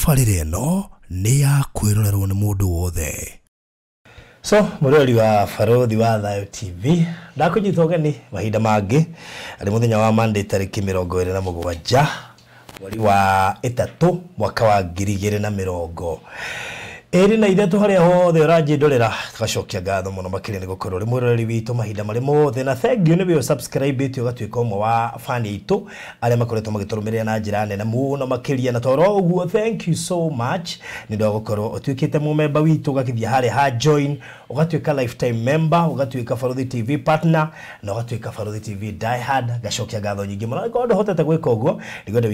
Tabarĩra ĩno nĩ ya kwĩrorerwo nĩ mũndũ wothe. So mũrori wa Barũthi wa Thayo TV, ndakũnyita ũgeni mahinda mangĩ arĩ mũthenya wa Monday tarĩki 27 mweri wa 3 mwaka wa 2023 harĩa hothe ũranjĩndorera. Tũgacokia ngatho mũno makĩria nĩ gũkorwo ũrĩ mwĩroreri witũ mahinda marĩ mothe, na thank you nĩ we subscribe ĩte ũgatuĩka ũmwe wa fan itũ arĩa makoretwo magĩtũrũmĩrĩra na njĩra nene mũno makĩria, na toro ũguo thank you so much nĩ ũndũ wa gũkorwo ũtuĩkĩte mũmemba witũ, ũgakĩthiĩ harĩa ha join, ũgatuĩka lifetime member, ũgatuĩka Barũthi TV partner, na ũgatuĩka Barũthi TV die hard. Ngacokia ngatho nyingĩ mũno. Angĩkorwo ndũhotete gwĩka ũguo, nĩngwenda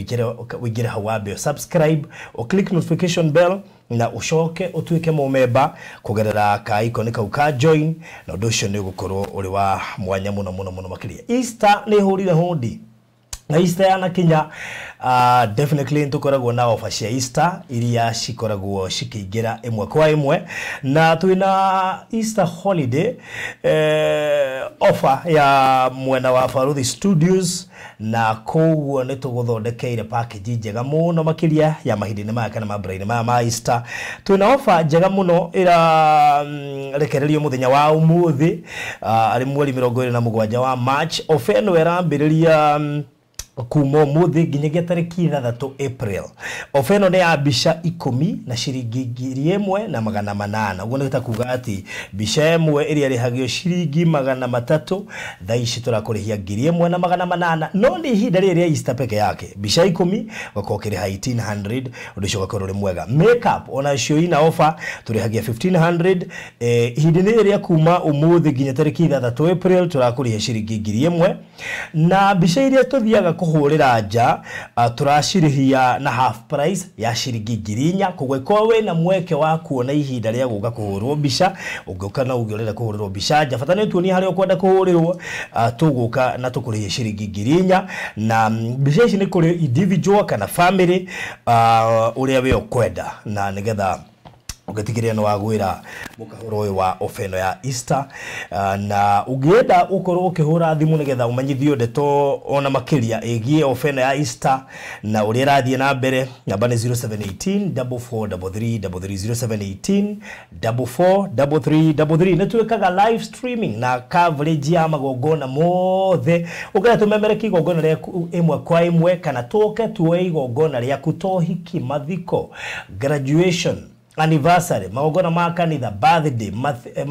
ũingĩre hau wambe subscribe, click notification bell, na ucoke utuike mumemba kugerera ka icon kau ka join, na undu ucio ni ugukorwo uri wa mwanya muno muno muno makiria. Easter ni hurire hundi na Easter yanakinya, definitely nitukoragwo na offer cia Easter iria cikoragwo cikĩingĩra ĩmwe kwa ĩmwe, na twĩna Easter holiday offer ya mwena wa Barũthi Studios, na koguo nĩ tũgũthondekeire package njega mũno makĩria ya mahinda-inĩ maya kana mambura-inĩ maya ma Easter. Twĩna offer njega mũno ĩra rekererio mũthenya wa ũmũthĩ, arĩ mweri 27 wa March. Offer ĩno ĩrambĩrĩria kuma ũmũthĩ nginyagia tarĩki 6 April. Ofa ĩno nĩ ya mbica 10 na ciringi 1800. Ũguo nĩ ta kuga atĩ mbica ĩmwe ĩrĩa ĩrĩhagio ciringi 300, thaa ici tũrakũrĩhia 1800, no nĩ ihinda rĩrĩ rĩa Easter peke yake. Mbica 10 ũgakorwo ũkĩrĩha 1800, ũndũ ũcio ũgakorwo ũrĩ mwega. Makeup onacio ina ofa tũrĩhagia 1500, ihinda-inĩ rĩrĩ rĩa kuma ũmũthĩ nginya tarĩki 6 April tũrakũrĩhia ciringi 1000, na mbica iria tũthiaga kũhũrĩra nja tũracirĩhia na half price ya ciringi 4000. Koguo ĩkorwo wĩna mweke wa kuona ihinda rĩa gũka kũhũrwo mbica, ũngĩũka na uge ũrenda kũhũrĩrwo mbica nja, bata nĩ tuonie harĩa ũkwenda kũhũrĩrwo, tũgũka na tũkũrĩhie ciringi 4000. Na mbica ici nĩ kũrĩ individual kana family, ũrĩa we ũkwenda, na nĩgetha ũgĩtigĩrĩra nĩ wagwĩra mũkahũro ũyũ wa ofa ĩno ya Easter. Na ũngĩenda ũkorwo ũkĩhũra thimũ nĩgetha ũmenyithio ndeto ona makĩria ĩgiĩ ofa ĩno ya Easter na ũrĩa ĩrathiĩ na mbere, namba nĩ 0718 4433 33, 0718 4433 33. Nĩ twĩkaga live streaming na coverage ya magongona mothe. Ũngĩenda tũmemereke igongona rĩaku ĩmwe kwa ĩmwe, kana tũke tuoe igongona rĩaku, tohiki, mathiko, graduation, anniversary, magongona ma kanitha, birthday,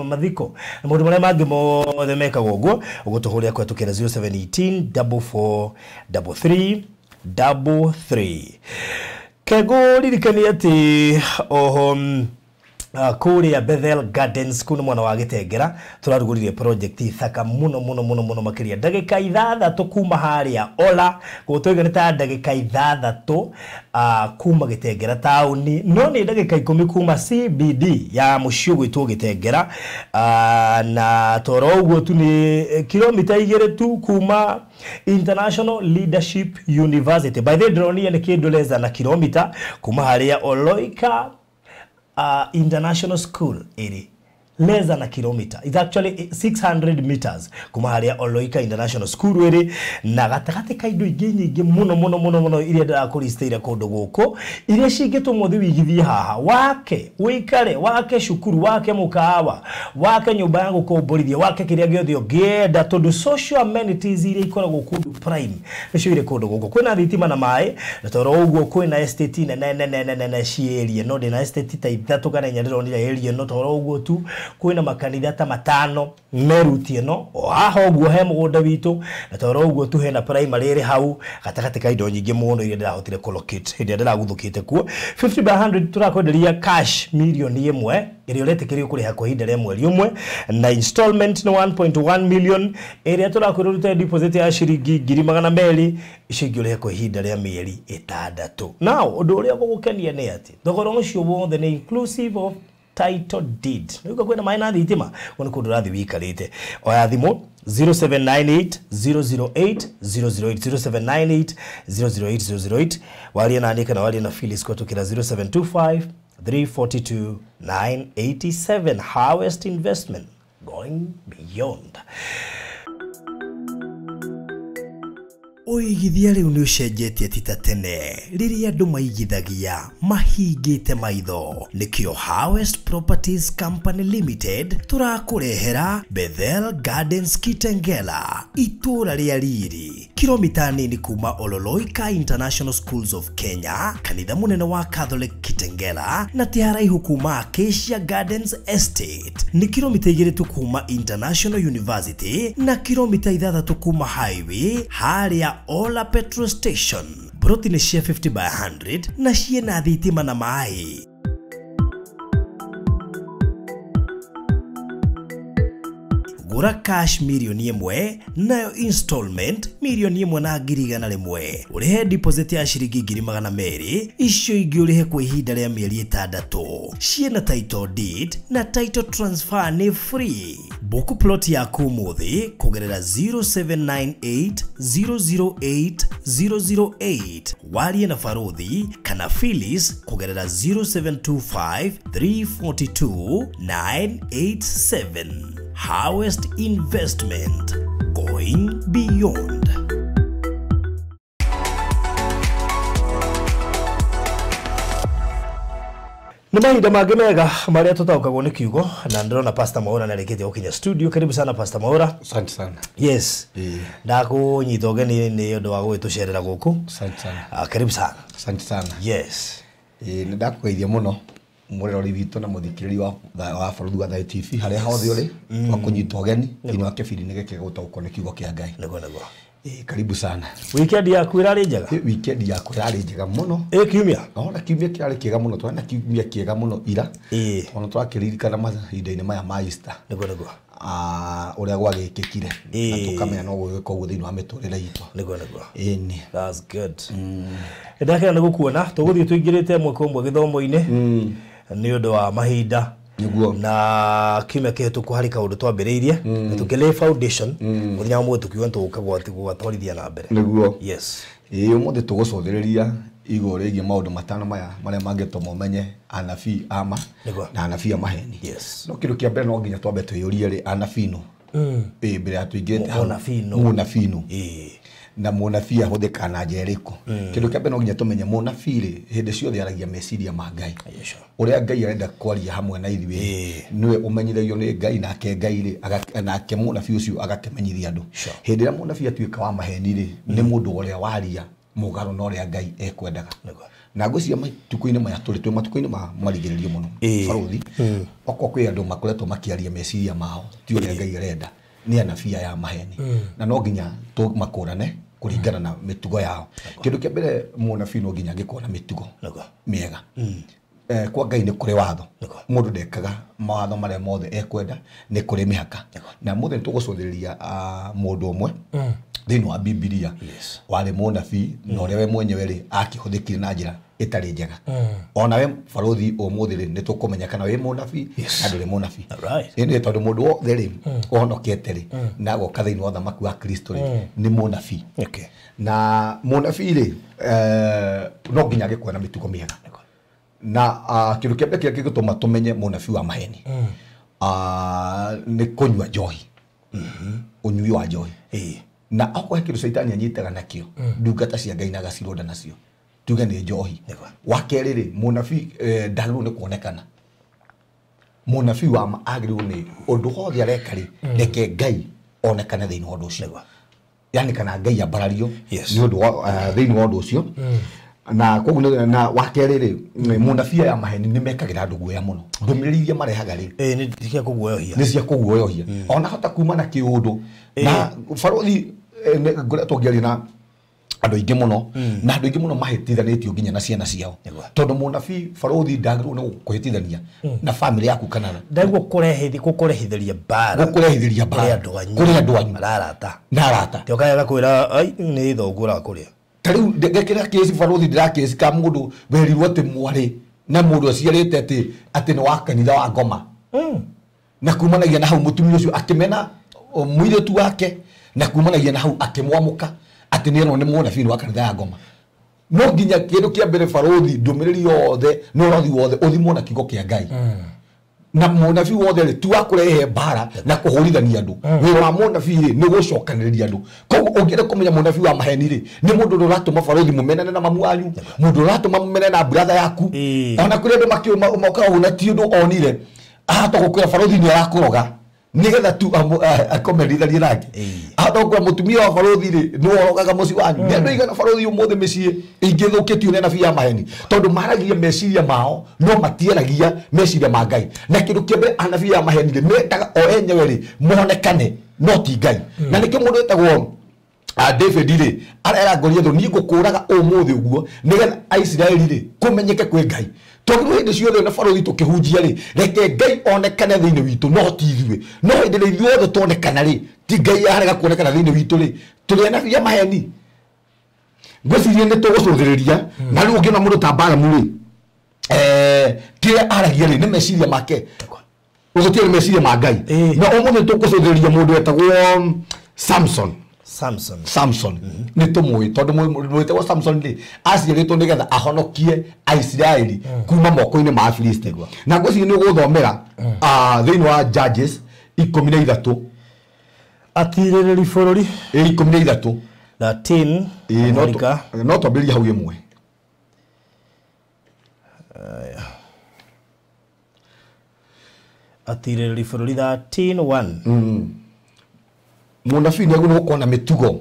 mathiko na maũndũ marĩa mangĩ mothe mekagwo ũguo, ũgũtũhũrĩra kũhetũkĩra 0718 4433 33. Kegũririkania atĩ oho kũrĩa Bethel Gardens kũu nĩ mwena wa Gĩtengera tũrarugũririe project thaka mũno mũno mũno mũno makĩria, ndagĩka 6 kuma harĩa Ola, koguo tũiga nĩ ta ndagĩka 6 kuma Gĩtengera taũni, no nĩ ndagĩka 10 kuma CBD ya mũciĩ ũgwĩtwo Gĩtengera, na toro ũguo tu nĩ kilomita 2 tu kuma International Leadership University. By the way, ndĩronire nĩ kĩndũ less than a kilomita kuma harĩa Oloika International School ĩrĩ, less than a kilometer. It's actually 600 meters kuma harĩa Oloika International School ĩrĩ, na gatagatĩ ka indo ingĩ nyingĩ mũno mũno mũno mũno iria ndĩrakũristĩire kũndũ gũkũ, iria cingĩtũma ũthiĩ wĩigithie haha, wake wĩikare, wake cukuru, wake mũkawa, wake nyũmba ya gũkomborithia, wake kĩrĩa gĩothe ũngĩenda, tondũ social amenities iria ikoragwo kũndũ prime nĩcio irĩ kũndũ gũkũ. Kwĩna thitima na maĩ, na toro ũguo kwĩna estate nene nene nene nene ciĩ area ĩno. Ndĩna estate ta 3 kana 4 ndĩronire area ĩno. Toro ũguo tu kwĩna makanitha ta 5 meruti ĩno, o haha ũguo he mũgũnda witũ, na toro ũguo tu hena primary ĩrĩ hau gatagatĩ ka indo nyingĩ mũno iria ndĩrahotire kũlocate hĩndĩ ĩrĩa ndĩraguthũkĩte kuo. 50 by 100 tũrakwenderia cash mirioni 1 ĩrĩa ũretĩkĩrio kũrĩha kwa ihinda rĩa mweri ũmwe, na installment nĩ 1.1 million ĩrĩa tũrakwĩra ũrute deposit ya ciringi 200,000, icio ingĩ ũrĩhe kwa ihinda rĩa mĩeri 6. Now ũndũ ũrĩa ũgũgũkenia nĩ atĩ thogora ũcio wothe nĩ inclusive of title deed. Nĩguo kwĩna maĩ na thitima, kũu nĩ kũndũ ũrathiĩ wĩikarĩte. Oya thimũ 0798 008 008, 0798 008 008, warie na niĩ kana warie na Phyllis kũhetũkĩra 0725 342 987. Harvest Investment, going beyond. Ũigithia rĩu nĩ ũcenjetie ti ta tene rĩrĩa andũ maigithagia mahingĩte maitho. Nĩkĩo Harvest Properties Company Limited tũrakũrehera Bethel Gardens Kitengela, itũũra rĩa riri, kilomita nini kuma Ololoika International Schools of Kenya, kanitha mũnene wa Catholic Kitengela, na ti haraihu kuma Acacia Gardens Estate. Nĩ kilomita 2 tu kuma International University na kilomita 6 kuma highway harĩa Ola Petrol Station. Broti nĩ cia 50 by 100 na ciĩna thitima na maĩ. Gũra cash 1,000,000 nayo installment 1,100,000. Ũrĩhe deposit ya ciringi 200,000, icio ingĩ ũrĩhe kwa ihinda rĩa mĩeri 6. Ciĩna title deed na title transfer nĩ free. Book plot yaku ũmũthĩ kũgerera 0798 008 008. Warie na Farodhi kana Phyllis kũgerera 0725 342 987. Harvest Investment, going beyond. Nĩ mahinda mangĩ mega marĩa tũtaũkagwo nĩ kiugo, na ndĩrona Pastor Mwaura nĩ arĩkĩtie gũkinya studio. Karibu sana Pastor Mwaura. Asante sana. Yes. Ndakũnyita ũgeni nĩ ũndũ wa gũgĩtũcerera gũkũ. Asante sana. Karibu sana. Asante sana. Yes. Nĩ ndakũgeithia mũno mũroreri witũ na mũthikĩrĩri wa Barũthi wa Thayũ TV harĩa hothe ũrĩ, twakũnyita ũgeni thĩinĩ wa kĩbindi gĩkĩ gũtaũkwo nĩ kiugo kĩa Ngai. Nĩguo nĩguo. Karibu sana. Weekend yaku ĩrarĩ njega? Weekend yaku ĩrarĩ njega mũno. Kiumia? Ona kiumia kĩrarĩ kĩega mũno, twarĩ na kiumia kĩega mũno ira. Ona twakĩririkana mahinda-inĩ maya ma Easter. Nĩguo nĩguo. Ũrĩa gwagĩkĩkire na tũkamenya no gũgĩka ũguo thĩinĩ wa mĩtũrĩre itũ. Nĩguo nĩguo. Ĩni. That's good. Ndakena nĩ gũkuona, tũgũthiĩ tũingĩrĩte mwaka ũmwe gĩthomo-inĩ nĩ ũndũ wa mahinda. Nĩguo. Na kiumia kĩhĩtũku harĩ kaũndũ twambĩrĩirie na tũkĩlay foundation mũthenya wa ũmũthĩ tũkiuga nĩtũgũka gũgatwarithia na mbere. Nĩguo. Yes. Ũmũthĩ tũgũcũthĩrĩria igũrũ rĩgiĩ maũndũ matano maya marĩa mangĩtũma ũmenye anabii a ma na anabii a maheni. Yes. No kĩndũ kĩa mbere no nginya twambe twĩyũrie rĩ, anabii nũ? Mbere ya tũingĩrĩte hau. Mũnabii nũ? Mũnabii nũ? Na mũnabii ahũthĩkaga na njĩra ĩrĩkũ? Kĩndũ kĩa mbere no nginya tũmenye mũnabii rĩ, hĩndĩ ciothe aragia meciria ma Ngai. Ũrĩa Ngai arenda kwaria hamwe na ithuĩ nĩwe ũmenyithagio nĩ Ngai, nake Ngai rĩ, nake mũnabii ũcio agakĩmenyithia andũ. Hĩndĩ ĩrĩa mũnabii atuĩka wa maheni rĩ, nĩ mũndũ ũrĩa waria mũgarũ na ũrĩa Ngai ekwendaga. Na ngwĩciria matukũ-inĩ maya tũrĩ, twĩ matukũ-inĩ ma marigĩrĩrio mũno, Barũthi, okorwo kwĩ andũ makoretwo makĩaria meciria mao ti ũrĩa Ngai arenda, nĩ anabii aya a maheni. Na no nginya tũmakũrane kũringana na mĩtugo yao. Kĩndũ kĩa mbere mũnabii no nginya angĩkorwo na mĩtugo mĩega. Kwa Ngai nĩ kũrĩ watho. Mũndũ ndekaga mawatho marĩa mothe ekwenda, nĩ kũrĩ mĩhaka. Na mũthĩ nĩ tũgũcũthĩrĩria mũndũ ũmwe thĩinĩ wa Bibilia warĩ mũnabii na ũrĩa we mwenyewe rĩ akĩhũthĩkire na njĩra ĩtarĩ njega. Ona we Barũthi ũmũthĩ rĩ nĩ tũkũmenya kana wĩ mũnabii na ndũrĩ mũnabii. Ĩĩ tondũ mũndũ wothe rĩ ũhonokete rĩ na agoka thĩinĩ wa ũthamaki wa Kristo rĩ nĩ mũnabii. Na mũnabii rĩ no nginya agĩkorwo na mĩtugo mĩega. Na kĩndũ kĩa mbere kĩrĩa kĩngĩtũma tũmenye mũnabii wa maheni nĩ kũnyua njohi. Ũnyui wa njohi. Na okorwo he kĩndũ caitani anyitaga nakĩo ndungata cia Ngai na agacironda nacio, tuge nĩ njohi. Wa kerĩ rĩ, mũnabii ndagĩrĩirwo nĩ kuonekana. Mũnabii wa ma agĩrĩirwo nĩ ũndũ wothe areka rĩ, reke Ngai onekane thĩinĩ wa ũndũ ũcio. Yani kana Ngai ambarario nĩ ũndũ wa thĩinĩ wa ũndũ ũcio. Na koguo na wa kerĩ rĩ, mũnabii aya maheni nĩ mekagĩra andũ guoya mũno. Ndũmĩrĩri iria marehaga rĩ, nĩ cia kũguoyohia. Nĩ cia kũguoyohia. Ona hota kuma na kĩũndũ. Na Barũthi ngoretwo ngĩaria na andũ aingĩ mũno, na andũ aingĩ mũno mahĩtithanĩtio nginya na ciana ciao. Tondũ mũnabii Barũthi ndagĩrĩirwo nĩ gũkũhĩtithania na bamĩrĩ yaku kana ndagĩrĩirwo gũkũrehithĩria mbara. Gũkũrehithĩria mbara kũrĩ andũ anyu. Arata. Na arata. Ti ũkaga kwĩra ai nĩ thoguo ũrakũrĩa. Ta rĩu ngekĩra kĩci Barũthi ndĩrakĩci ka mũndũ werirwo atĩ mwarĩ na mũndũ aciarĩte atĩ nĩ wa kanitha wa ngoma. Na kumanagia na hau mũtumia ũcio akĩmena mũirĩtu wake, na kumanagia na hau akĩmwamũka atĩ nĩ erwo nĩ mũnabii wa kanitha ya ngoma. No nginya kĩndũ kĩa mbere Barũthi ndũmĩrĩri yothe na ũrathi wothe ũthimwo na kiugo kĩa Ngai. Na mũnabii wothe rĩ ti wa kũrehe mbara na kũhũrithania andũ. Wĩra wa mũnabii rĩ nĩ gũcokanĩrĩria andũ. Koguo ũngĩenda kũmenya mũnabii wa maheni rĩ nĩ mũndũ ũrĩa ũratũma barothi mũmenane na mamu wanyu, mũndũ ũratũma mũmenane na brother yaku. Ona kũrĩ andũ mokaga ũguo na ti ũndũ onire, ahota gũkwĩra barothi nĩ arakũroga nigetha tu akomerithanie nake. Ahota gũkwĩra mũtumia wa barothi rĩ nĩ worogaga mũciĩ wanyu. Nĩ andũ aigana barothi ũmũthĩ mĩciĩ ingĩthũkĩtio nĩ anabii a maheni, tondũ maragia meciria mao no matiaragia meciria ma Ngai. Na kĩndũ kĩa mbere anabii a maheni rĩ mendaga o enyewe rĩ monekane no ti Ngai. Na nĩkĩo mũndũ wĩtagwo David rĩ arera Goliath niĩ ngũkũraga ũmũthĩ ũguo nĩgetha Aisiraeli rĩ kũmenyeke kwĩ Ngai. Tondũ hĩndĩ ciothe na barothi tũkĩhunjia rĩ reke Ngai onekane thĩinĩ witũ no ti ithuĩ. No hĩndĩ ĩrĩa ithuothe tuonekana rĩ ti Ngai arega kuonekana thĩinĩ witũ rĩ tũrĩ anabii a maheni. Ngwĩciria nĩ tũgũcũthĩrĩria. Na rĩu ũngĩona mũndũ ta Balamu rĩ kĩrĩa aragia rĩ nĩ meciria make, gũtirĩ meciria ma Ngai. Na ũmũthĩ tũkũcũthĩrĩria mũndũ wetagwo Samson. Samson nĩ tũmũĩ tondũ mũndũ wĩtagwo Samson rĩ aciarĩtwo nĩgetha ahonokie Aisiraeli kuma moko-inĩ ma Afilisti. Na ngwĩciria nĩ ũgũthomera thĩinĩ wa Judges 13. Atirĩrĩri bũrũri 13 13. No twambĩrĩrie hau ĩmwe. Atirĩrĩri bũrũri 13:1. Mũnabii nĩ agĩrĩirwo gũkorwo na mĩtugo,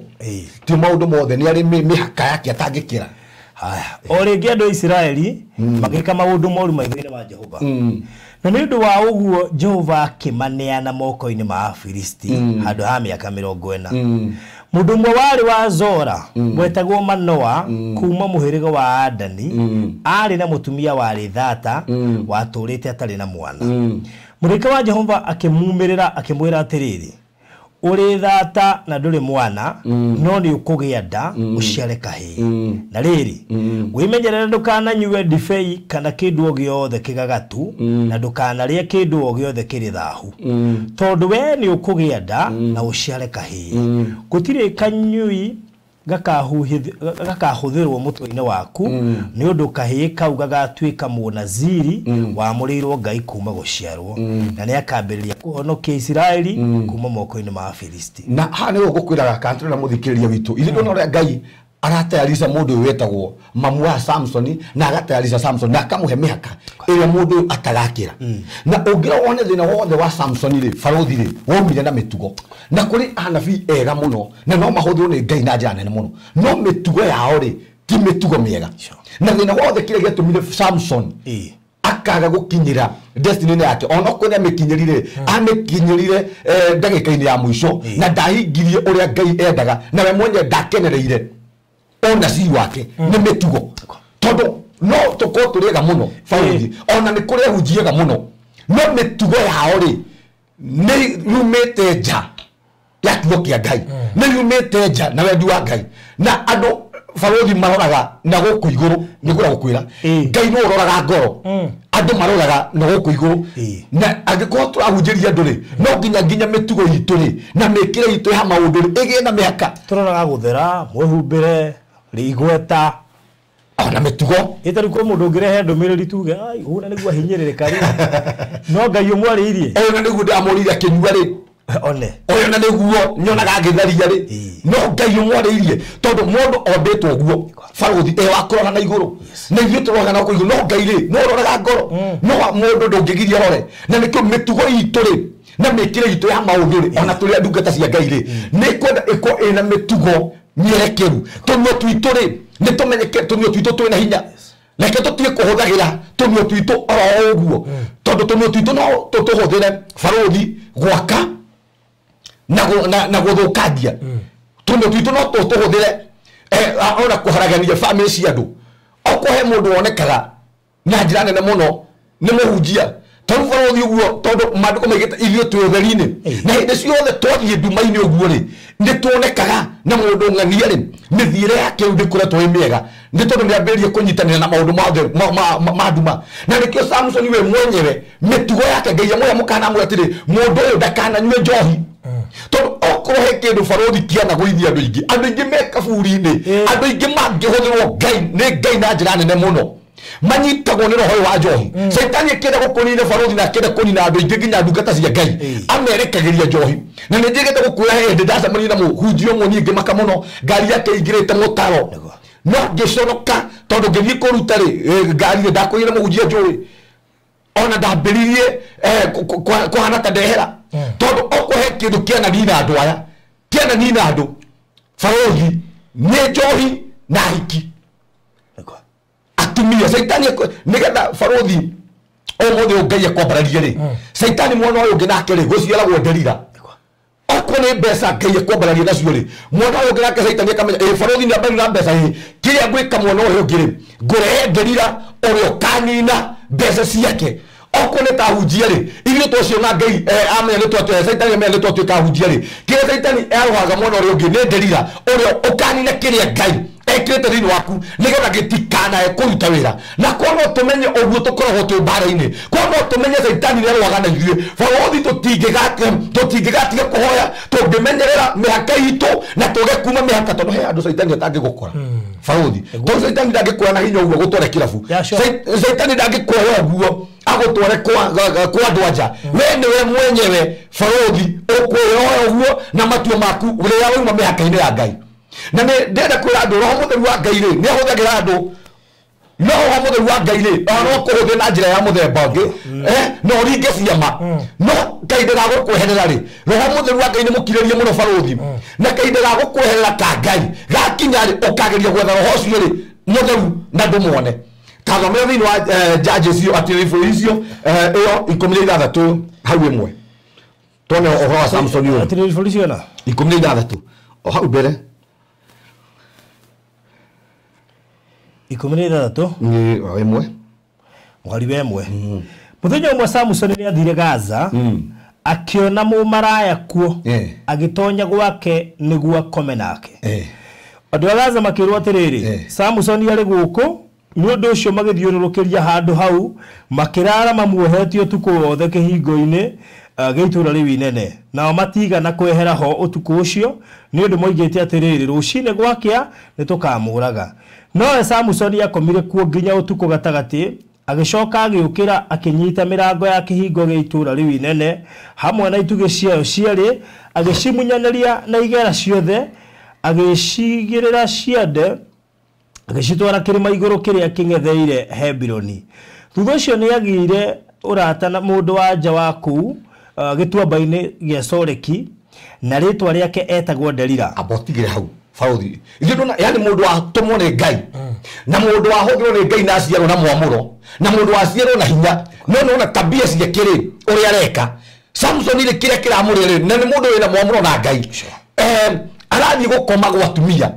ti maũndũ mothe, nĩ arĩ mĩhaka yake atangĩkĩra. Haya, o rĩngĩ andũ a Isiraeli magĩka maũndũ moru maitho-inĩ ma Jehova. Na nĩ ũndũ wa ũguo Jehova akĩmaneana moko-inĩ ma Afilisti handũ ha mĩaka 40. Mũndũ ũmwe warĩ wa Zora wetagwo Manoa kuma mũhĩrĩga wa Adani aarĩ na mũtumia warĩ thata watũũrĩte atarĩ na mwana. Mũraika wa Jehova akĩmumĩrĩra akĩmwĩra atĩrĩrĩ, ũrĩ thata na ndũrĩ mwana no nĩ ũkũgĩa nda ũciare kahĩĩ. Na rĩrĩ wĩmenyerere ndũkananyue ndibei kana kĩndũ o gĩothe kĩgagatu na ndũkanarĩe kĩndũ o gĩothe kĩrĩ thahu, tondũ we nĩ ũkũgĩa nda na ũciare kahĩĩ. Gũtirĩ kanyui gakahũthĩrwo mũtwe-inĩ waku nĩ ũndũ kahĩĩ kau gagatuĩka mũnaziri wamũrĩirwo Ngai kuma gũciarwo, na nĩ akambĩrĩria kũhonokia Isiraeli kuma moko-inĩ ma Afilisti. Na haha nĩho ngũkwĩraga kana tũrĩ na mũthikĩrĩria witũ ithuĩ ndona ũrĩa Ngai aratayarica mũndũ ũyũ wetagwo mamu wa Samson, na agatayarica Samson na akamũhe mĩhaka ĩrĩa mũndũ ũyũ atagakĩra. Na ũngĩrora wone thĩna wothe wa Samson rĩ barothi rĩ waumire na mĩtugo. Na kũrĩ anabii ega mũno na no mahũthĩrwo nĩ Ngai na njĩra nene mũno, no mĩtugo yao rĩ ti mĩtugo mĩega. Na thĩna wothe kĩrĩa gĩatũmire Samson akaga gũkinyĩra destiny yake, ona okorwo nĩamĩkinyĩrire amĩkinyĩrire ndagĩka-inĩ ya mũico na ndahingirie ũrĩa Ngai endaga, na we mwenyewe ndakenereire ũnabii wake nĩ mĩtugo. Tondũ no tũkorwo tũrĩ ega mũno barothi, ona nĩ kũrĩ ahunjia ega mũno, no mĩtugo yao rĩ nĩ yumĩte nja ya kiugo kĩa Ngai, nĩ yumĩte nja na wendi wa Ngai. Na andũ barothi maroraga na gũkũ igũrũ, nĩ ngwenda gũkwĩra Ngai nĩ ũroraga ngoro, andũ maroraga na gũkũ igũrũ. Na angĩkorwo tũrahunjĩria andũ rĩ no nginya mĩtugo itũ rĩ na mĩkĩre itũ ya maũndũ rĩ ĩgĩe na mĩhaka. Tũroraga gũthera, mwĩhumbĩre, igweta ona mĩtugo. Ĩtarĩ kwĩ mũndũ ũngĩrehe ndũmĩrĩri tuge ai ũũ na nĩguo ahinyĩrĩrĩka rĩ, no Ngai ũmwarĩirie. Ũyũ na nĩguo ndĩramũrĩire akĩnyua rĩ, one ũyũ na nĩguo nyonaga agĩtharia rĩ, no Ngai ũmwarĩirie. Tondũ mũndũ ombĩtwo ũguo barothi e wa kũrora na igũrũ, na ithuĩ tũroraga na igũrũ, no Ngai rĩ no ũroraga ngoro, no mũndũ ndũngĩgiria rore. Na nĩkĩo mĩtugo itũ rĩ na mĩkĩre itũ ya maũndũ rĩ, ona tũrĩ ndungata cia Ngai rĩ, nĩ kwenda ĩkorwo ĩna mĩtugo mĩerekeru. Tũnua twitũ rĩ nĩ tũmenyeke tũnua twitũ twĩna hinya, reke tũtige kũhũthagĩra tũnua twitũ oro ũguo, tondũ tũnua twitũ no tũtũhũthĩre barothi gwaka na gũthũkangia. Tũnua twitũ no tũtũhũthĩre ona kũharagania bamĩrĩ cia andũ. Okorwo he mũndũ wonekaga na njĩra nene mũno nĩ mũhunjia, tondũ barothi ũguo, tondũ maandĩko maigĩte ithuĩ twĩ ũtheri-inĩ, na hĩndĩ ciothe twathiĩ nduma-inĩ ũguo rĩ nĩ tuonekaga na mũndũ ng'ania rĩ mĩthiĩre yake rĩu ndĩkoretwo ĩ mĩega, nĩ tondũ nĩambĩrĩrie kũnyitanĩra na maũndũ mothe ma nduma. Na nĩkĩo Samson we mwenyewe mĩtugo yake Ngai amwĩra mũkana amwĩra atĩrĩ, mũndũ ũyũ ndakananyue njohi, tondũ okorwo he kĩndũ barothi kĩanagũithia andũ aingĩ, andũ aingĩ me kaburi-inĩ, andũ aingĩ mangĩhũthĩrwo Ngai nĩ Ngai na njĩra nene mũno, Manyitagwo nĩ roho wa njohi. Caitani akĩenda gũkũnina barothi na akĩenda kũnina andũ aingĩ nginya ndungata cia Ngai. Amerekagĩria njohi. Na nĩ njĩgĩte gũkwĩra hĩndĩ ndacemania na mũhunjia ũmwe niĩ ngĩmaka mũno ngari yake ĩingĩrĩte mũtaro. No ngĩconoka tondũ ngĩthiĩ kũruta rĩ ngari rĩ ndakũire mũhunjia njũĩ. Ona ndambĩrĩirie kũhana ta ndehera. Tondũ okorwo he kĩndũ kĩananina andũ aya, kĩananina andũ barothi nĩ njohi na hiki. Atumia caitani nĩgetha barothi ũmũthĩ Ngai akwambararie rĩ, caitani mwana ũyũ ũngĩ nake rĩ gũciaragwo nderira. Okorwo nĩ mbeca Ngai akwambararie nacio rĩ, mwana ũyũ ũngĩ nake caitani akamenya ĩ barothi nĩ ambararia na mbeca ĩ, kĩrĩa ngwĩka mwana ũyũ ũngĩ rĩ, ngũrehe nderira ũrĩa ũkanina mbeca ciake. Okorwo nĩ ta hunjia rĩ, ithuĩ twaciona Ngai amenya nĩ twatuĩka caitani amenya nĩ twatuĩka hunjia rĩ, kĩrĩa caitani arũhaga mwana ũrĩa ũngĩ nĩ nderira ũrĩa ũkanina kĩrĩa Ngai ekĩrĩte thĩinĩ waku nĩgetha gĩtikanae kũruta wĩra. Na korwo no tũmenye ũguo tũkoragwo twĩ mbara-inĩ, korwo no tũmenye caitani nĩarũaga na ithuĩ, barothi tũtingĩgatiga kũhoya tũngĩmenyerera mĩhaka itũ na tũge kuma mĩhaka, tondũ he andũ caitani atangĩgũkora. Barothi tondũ caitani ndangĩkuoya na hinya ũguo gũtware kĩrabu, caitani ndangĩkuoya ũguo agũtware kwa andũ anja. We nĩwe mwenyewe barothi ũkwĩyoya ũguo na matua maku rĩrĩa wauma mĩhaka-inĩ ya Ngai. Na nĩ ndĩrenda kwĩra andũ roho mũtheru wa Ngai rĩ nĩ ahũthagĩra andũ, no roho mũtheru wa Ngai rĩ ona no kũhũthĩra na njĩra ya mũthemba ũngĩ, no ũringe ciama, no kahinda ga gũkweherera rĩ, roho mũtheru wa Ngai nĩ mũkirĩrĩrie mũno barothi, na kahinda ga gũkweherera ka Ngai gakinya rĩ ũkageria gwetha roho ũcio rĩ mũtheru na ndũmuone. Tathomera thĩinĩ wa Judges icio atĩ ibũrũri icio ĩyo 16 hau ĩmwe tuone ũhoro wa Samson ũyũ. Atĩ ibũrũri ciona 16 o hau mbere 16 nĩ ĩmwe mũhari wa ĩmwe. Mũthenya ũmwe Samson nĩ athire Gaza akĩona mũmaraya kuo agĩtonya gwake nĩguo akome nake. Andũ a Gaza makĩrwo atĩrĩrĩ, Samson arĩ gũkũ. Nĩ ũndũ ũcio magĩthiũrũrũkĩria handũ hau makĩrara mamuohetie ũtukũ wothe kĩhingo-inĩ gĩa itũũra rĩu inene. Nao matigana kwehera ho ũtukũ ũcio nĩ ũndũ moigĩte atĩrĩrĩ, rũcinĩ gwakĩa nĩ tũkamũraga. Nowe Samusoni akomire kuo nginya ũtukũ gatagatĩ, agĩcoka agĩũkĩra akĩnyita mĩrango ya kĩhingo gĩa itũũra rĩu inene hamwe na itugĩ ciayo cierĩ, agĩcimunyanĩria na igera ciothe, agĩcigĩrĩra ciande, agĩcitwara kĩrĩma igũrũ kĩrĩa kĩng'etheire Hebironi. Thutha ũcio nĩ agĩire ũrata na mũndũ wa nja wa kũu gĩtuamba-inĩ gĩa Soreki, na rĩtwa rĩake etagwo Delila. Amba ũtigĩre hau barothi. Ithuĩ ndona yani mũndũ watũmwo nĩ Ngai na mũndũ wahũthĩrwo nĩ Ngai na aciarwo na mwamũro na mũndũ waciarwo na hinya, no nona tabia ciake rĩ ũrĩa areka. Samson rĩ kĩrĩa kĩramũrĩa rĩ, na nĩ mũndũ wĩna mwamũro na Ngai, arathiĩ gũkoma gwa atumia.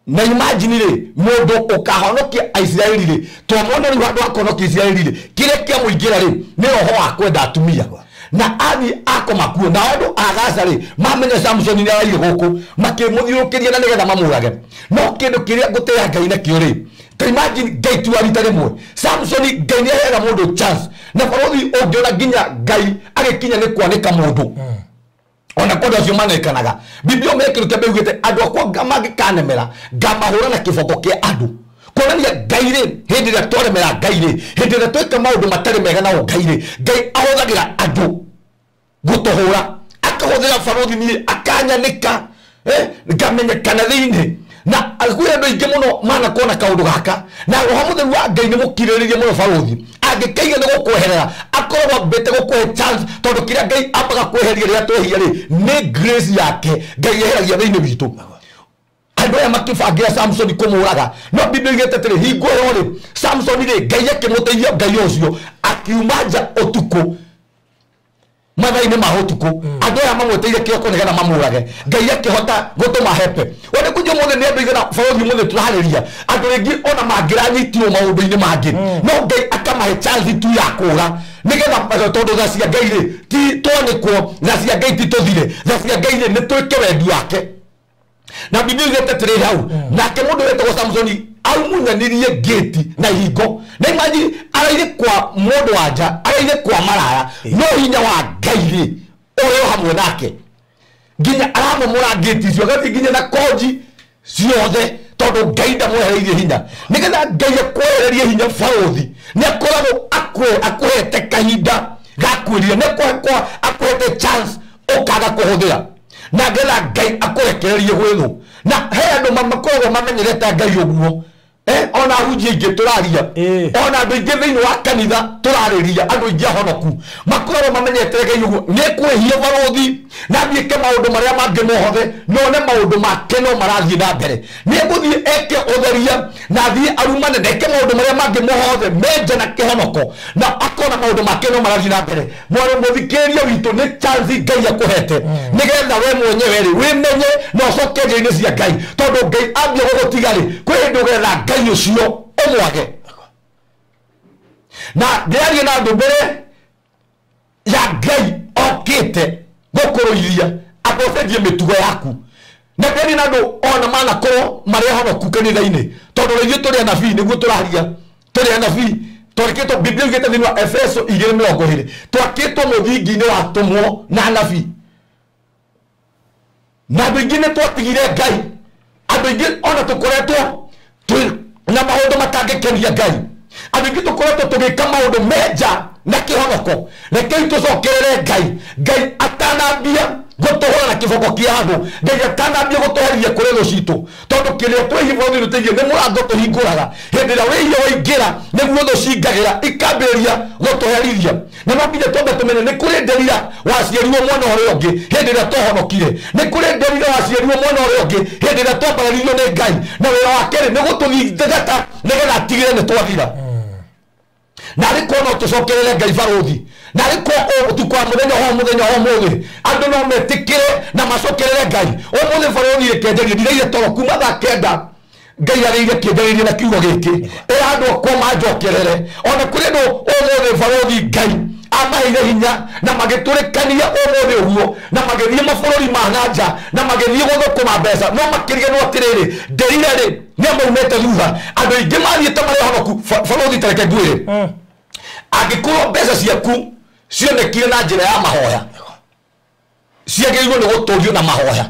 Na imagine rĩ mũndũ ũkahonokia Aisiraeli rĩ, twamwona rĩu handũ ha kũhonokia Isiraeli rĩ, kĩrĩa kĩamũingĩra rĩ nĩ roho wa kwenda atumia. Na athiĩ akoma kuo, na andũ a Gaza rĩ mamenya Samson nĩ araire gũkũ, makĩmũthiũrũrũkĩria na nĩgetha mamũrage. No kĩndũ kĩrĩa ngũtĩĩa Ngai nakĩo rĩ, ta imagine Ngai tu arita rĩmwe Samson Ngai nĩ aheaga mũndũ chance, na barothi ũngĩona nginya Ngai agĩkinya nĩ kwanĩka mũndũ ona kwenda acio manekanaga. Biblia mekĩrĩte kĩambe yugĩte andũ akwa mangĩkanemera ngamahũra na kĩboko kĩa andũ. Kuonania Ngai rĩ hĩndĩ ĩrĩa twaremera Ngai rĩ, hĩndĩ ĩrĩa tweka maũndũ matarĩ mega na Ngai rĩ, Ngai ahũthagĩra andũ gũtũhũra, akahũthĩra barothi niĩ akanyanĩka, ngamenyekana thĩinĩ. Na kwĩ andũ aingĩ mũno manakorwo na kaũndũ gaka, na roho mũtheru wa Ngai nĩ mũkirĩrĩrie mũno barothi. Angĩkaiga nĩ gũkweherera akoragwo ambĩte gũkũhe chance, tondũ kĩrĩa Ngai ambaga kweheria rĩrĩa twehia rĩ nĩ grace yake Ngai eheragia thĩinĩ witũ. Andũ aya makĩbangĩra Samson kũmũraga, no Biblia ĩugĩte atĩrĩ, hingo ĩyo rĩ Samson rĩ Ngai akĩmũteithia, Ngai ũcio akiuma nja ũtukũ mathaa-inĩ ma ũtukũ, andũ aya mamweteire kĩroko nĩgetha mamũrage, Ngai akĩhota gũtũma hepe. Wone kũnjia ũmũthĩ nĩ andũ aigana barothi ũmũthĩ tũrarĩria andũ rĩngĩ ona mangĩranyitirwo maũndũ-inĩ mangĩ, no Ngai akamahe chance tu ya kũra nĩgetha, tondũ tha cia Ngai rĩ ti twanĩkwo, tha cia Ngai ti tũthire, tha cia Ngai rĩ nĩ twĩke wendi wake. Na Biblia ĩugĩte atĩrĩrĩ hau, nake mũndũ wetagwo Samsoni aumunyanirie ngĩti na ihingo. Na imagine araire kwa mũndũ wa nja, araire kwa maraya, no hinya wa Ngai rĩ ũrĩ o hamwe nake, nginya aramomora ngĩti icio agathiĩ nginya na konji ciothe, Tondũ Ngai ndamwehereirie hinya. Nĩgetha Ngai akwehererie hinya barũthi, nĩ akoragwo akũhete kahinda ga kwĩrira, nĩ akũhete chance ũkaga kũhũthĩra. Na ngetha Ngai akũrekererie gwĩ thũ. Na he andũ makoragwo mamenyerete Ngai ũguo. Ona ahunjia aingĩ tũraria, ona andũ aingĩ thĩinĩ wa kanitha tũrarĩria, andũ aingĩ ahonoku makoragwo mamenyete Ngai ũguo. Nĩ kwĩhia barũthi na thiĩke maũndũ marĩa mangĩ mothe, none maũndũ make no marathiĩ na mbere. Nĩ egũthiĩ eke ũtheria na athiĩ arumane na eke maũndũ marĩa mangĩ mothe menja na kĩhonoko, na akona maũndũ make no marathiĩ na mbere. Mwarĩ mũthikĩrĩria witũ, nĩ chance Ngai akũhete nĩgetha we mwenyewe rĩ wĩmenye na ũcoke njĩra-inĩ cia Ngai, tondũ Ngai ambia gũgũtiga rĩ, kwĩ hĩndĩ ũgetha Ngai ũcio ũmwage. Na ndĩraria na andũ mbere ya Ngai okĩte gũkũrũithia akũcenjie mĩtugo yaku. Na ndĩraria na andũ ona manakorwo marĩ ahonoku kanitha-inĩ, tondũ ithuĩ tũrĩ anabii, nĩguo tũraria, tũrĩ anabii. Twakĩtwo, Biblia yugĩte thĩinĩ wa Efeso 2:20, twakĩtwo mũthingi-inĩ wa atũmwo na anabii. Na andũ aingĩ nĩ twatigire Ngai, andũ aingĩ ona tũkoretwo twĩ na maũndũ matangĩkenia Ngai, andũ aingĩ tũkoretwo tũgĩka maũndũ menja na kĩhonoko. Rekei tũcokerere Ngai. Ngai atanambia gũtũhũra na kĩboko kĩa andũ, Ngai atanambia gũtũherithia kũrĩ thũ citũ, tondũ kĩrĩa twĩhia bũrũri tũteithie nĩ mũrango tũhingũraga. Hĩndĩ ĩrĩa wĩhia waingĩra nĩguo thũ cingagĩra ikambĩrĩria gũtũherithia. Na no nginya twambe tũmenye nĩ kũrĩ nderira waciarirwo mwena ũrĩa ũngĩ hĩndĩ ĩrĩa twahonokire, nĩ kũrĩ nderira waciarirwo mwena ũrĩa ũngĩ hĩndĩ ĩrĩa twambararirio nĩ Ngai, na wĩra wake rĩ nĩ gũtũthingata nĩgetha atigĩre nĩ twathira. Na arĩ korwo no tũcokerere Ngai barũthi, na arĩ korwo ũtukũ wa mũthenya ho mũthenya ho mũthĩ andũ no metĩkĩre na macokerere Ngai. Ũmũthĩ barũthi rĩkenjeria ndiraire toro kuma thaa kenda, Ngai arĩire kĩnjarĩrie na kiugo gĩkĩ, ĩra andũ akwa manjokerere. Ona kũrĩ andũ ũmũthĩ barũthi Ngai amaheire hinya na magĩtũrĩkania ũmũthĩ ũguo, na magĩthiĩ mabũrũri ma na nja, na magĩthiĩ gũthũkũma mbeca, no makĩriganĩrwo atĩrĩrĩ, nderire rĩ nĩ amaumĩte thutha. Andũ aingĩ mathiĩte marĩ ahonoku. Barũthi ta reke ngwĩre, angĩkorwo mbeca ciaku cionekire na njĩra ya mahoya, ciagĩrĩirwo nĩ gũtũrio na mahoya.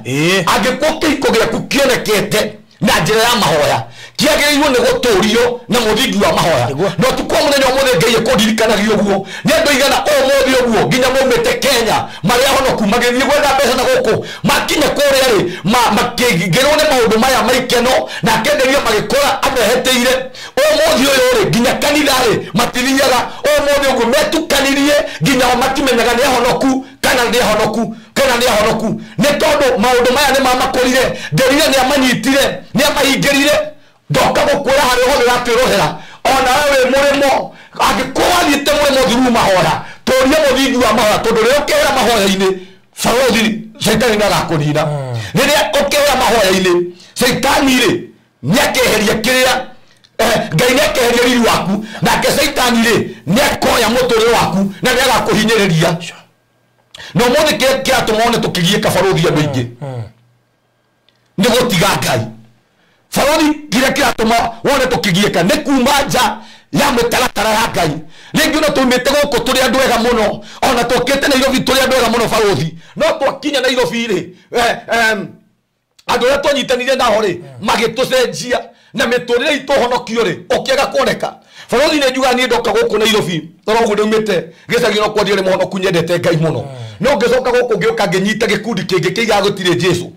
Angĩkorwo kĩhiko gĩaku kĩonekete na njĩra ya mahoya, kĩagĩrĩirwo nĩ gũtũrio na mũthingi wa mahoya. Na ũtukũ wa mũthenya ũmũthĩ Ngai ekũndirikanagia ũguo. Nĩ andũ aigana ũmũthĩ ũguo nginya maumĩte Kenya marĩ ahonoku magĩthiĩ gwetha mbeca na gũkũ, makinya kũrĩa rĩ makĩingĩrwo nĩ maũndũ maya ma ikeno, na akenderio magĩkora amehetĩire. Ũmũthĩ ũyũ rĩ nginya kanitha rĩ matithiaga. Ũmũthĩ ũguo metukanirie nginya o matimenyaga nĩ ahonoku kana nĩ ahonoku kana nĩ ahonoku, nĩ tondũ maũndũ maya nĩ mamakũrire. Nderire nĩ amanyitire, nĩ amahingĩrire. Ndoka gũkwĩra harĩa hothe ũratwĩrohera, ona we wĩ mũrĩmo, angĩkorwo wathiĩte mũrĩmo through mahoya, tũrie mũthingi wa mahoya, tondũ rĩrĩa ũkehera mahoya-inĩ barũthi caitani nĩ agakũnina. Rĩrĩa ũkehera mahoya-inĩ caitani rĩ nĩ akeheria kĩrĩa Ngai nĩ akeheria riri waku, nake caitani rĩ nĩ akoya mũtũrĩre waku na nĩ agakũhinyĩrĩria. Na ũmũthĩ kĩrĩa kĩratũma one tũkĩgiĩka barũthi andũ aingĩ nĩ gũtiga Ngai. Barũthi kĩrĩa kĩratũma wone tũkĩgiĩka nĩ kuma nja ya mĩtaratara ya Ngai. Rĩngĩ ona tũmĩte gũkũ tũrĩ andũ ega mũno, ona tũkĩte Nairobi tũrĩ andũ ega mũno barũthi, no twakinya Nairobi rĩ andũ arĩa twanyitanire nao rĩ magĩtũcenjia na mĩtũrĩre itũ ũhonokio rĩ ũkĩaga kuoneka. Barũthi nĩ njugaga niĩ ndoka gũkũ Nairobi tondũ ũguo ndaumĩte gĩcagi no kwa ndiarĩ mũhonoku, nyendete Ngai mũno, no ngĩcoka gũkũ ngĩũka ngĩnyita gĩkundi kĩngĩ kĩigaga gũtirĩ Jesũ.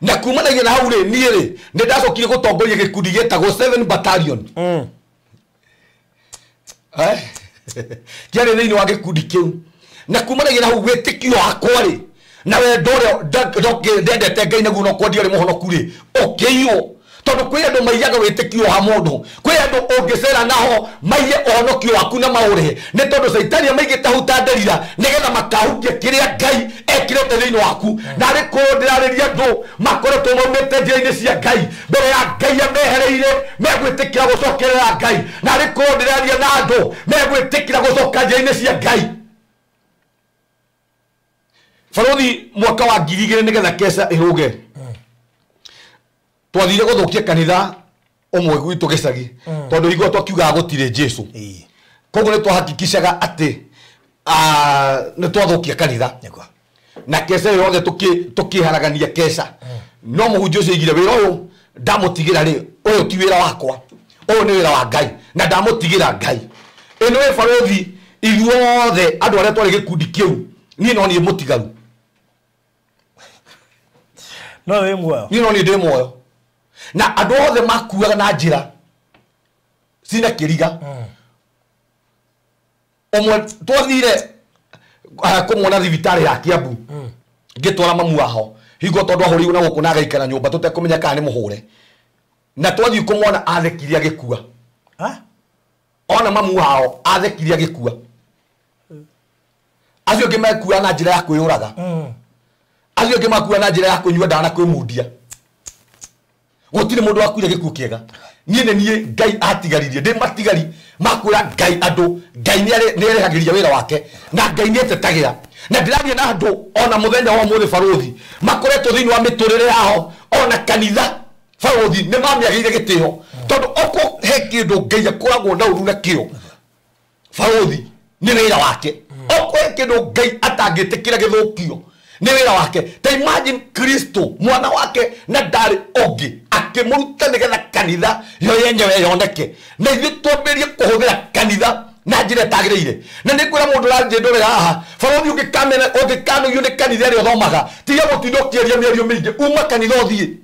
Na kumanagia na hau rĩ niĩ rĩ nĩ ndacokire gũtongoria gĩkundi gĩtagwo 7 Battalion. Kĩarĩ thĩinĩ wa gĩkundi kĩu, na kumanagia na hau wĩtĩkio wakwa rĩ na wendo ũrĩa ndendete Ngai naguo no kwa ndiarĩ mũhonoku rĩ ũkĩiywo. Tondũ kwĩ andũ maiyaga wĩtĩkio wa mũndũ, kwĩ andũ ũngĩcera naho maiye ũhonokio waku na maũrĩhe, nĩ tondũ caitani amaigĩte hau ta nderira nĩgetha makahukia kĩrĩa Ngai ekĩrĩte thĩinĩ waku. Na arĩ korwo ndĩrarĩria andũ makoretwo maumĩte njĩra-inĩ cia Ngai, mbere ya Ngai amehereire megwĩtĩkĩra gũcokerera Ngai. Na arĩ korwo ndĩraria na andũ megwĩtĩkĩra gũcoka njĩra-inĩ cia Ngai. Barũthi mwaka wa 2000 nĩgetha keca ĩrũge, twathire gũthũkia kanitha ũmwe gwitũ gĩcagi, tondũ hingo twakiugaga gũtirĩ Jesũ. Koguo nĩ twahakikishaga atĩ nĩ twathũkia kanitha na keca ĩyo yothe tũkĩharagania keca. No mũhunjia ũcio aigire wĩra ũyũ ndamũtigĩra rĩ, ũyũ ti wĩra wakwa, ũyũ nĩ wĩra wa Ngai na ndamũtigĩra Ngai. Ĩno ĩ barothi ithuothe andũ arĩa twarĩ gĩkundi kĩu, niĩ no niĩ mũtigaru. No wĩ muoyo. Niĩ no niĩ ndĩ muoyo. Na andũ othe makuaga na njĩra cina kĩriga. Ũmwe twathire kũmuona thibitarĩ ya Kiambu, ngĩtwara mamu waho hingo tondũ ahũrĩirwo na gũkũ na agaikara nyũmba tũtekũmenya kana nĩ mũhũre. Na twathiĩ kũmuona athekire agĩkua. Ona mamu wao athekire agĩkua. Acio angĩ mekua na njĩra ya kwĩyũraga. Acio angĩ makua na njĩra ya kũnyua ndawa na kwĩmundia. Gũtirĩ mũndũ wakuire gĩkuũ kĩega. Niĩ nĩ niĩ Ngai atigaririe, ndĩ matigari makwĩra Ngai andũ, Ngai nĩ arĩhagĩria wĩra wake na Ngai nĩ etetagĩra. Na ndĩraria na andũ ona mũthenya wa ũmũthĩ barothi makoretwo thĩinĩ wa mĩtũrĩre yao, ona kanitha barothi nĩ mamĩagĩire gĩtĩo, tondũ oko he kĩndũ Ngai akoragwo na ũru nakĩo barothi nĩ wĩra wake. Oko he kĩndũ Ngai atangĩtĩkĩra gĩthũkio nĩ wĩra wake. Ta imagine Kristo mwana wake na ndarĩ ũngĩ akĩmũruta nĩgetha kanitha yo yenyewe yoneke, na ithuĩ twambĩrĩrie kũhũthĩra kanitha na njĩra ĩtagĩrĩire. Na nĩ ngwĩra mũndũ ũranjĩndũrĩra haha barothi, ũngĩkanũgio nĩ kanitha ĩrĩa ũthomaga, tiga gũtinda ũkĩaria mĩario mĩingĩ, uma kanitha ũthiĩ.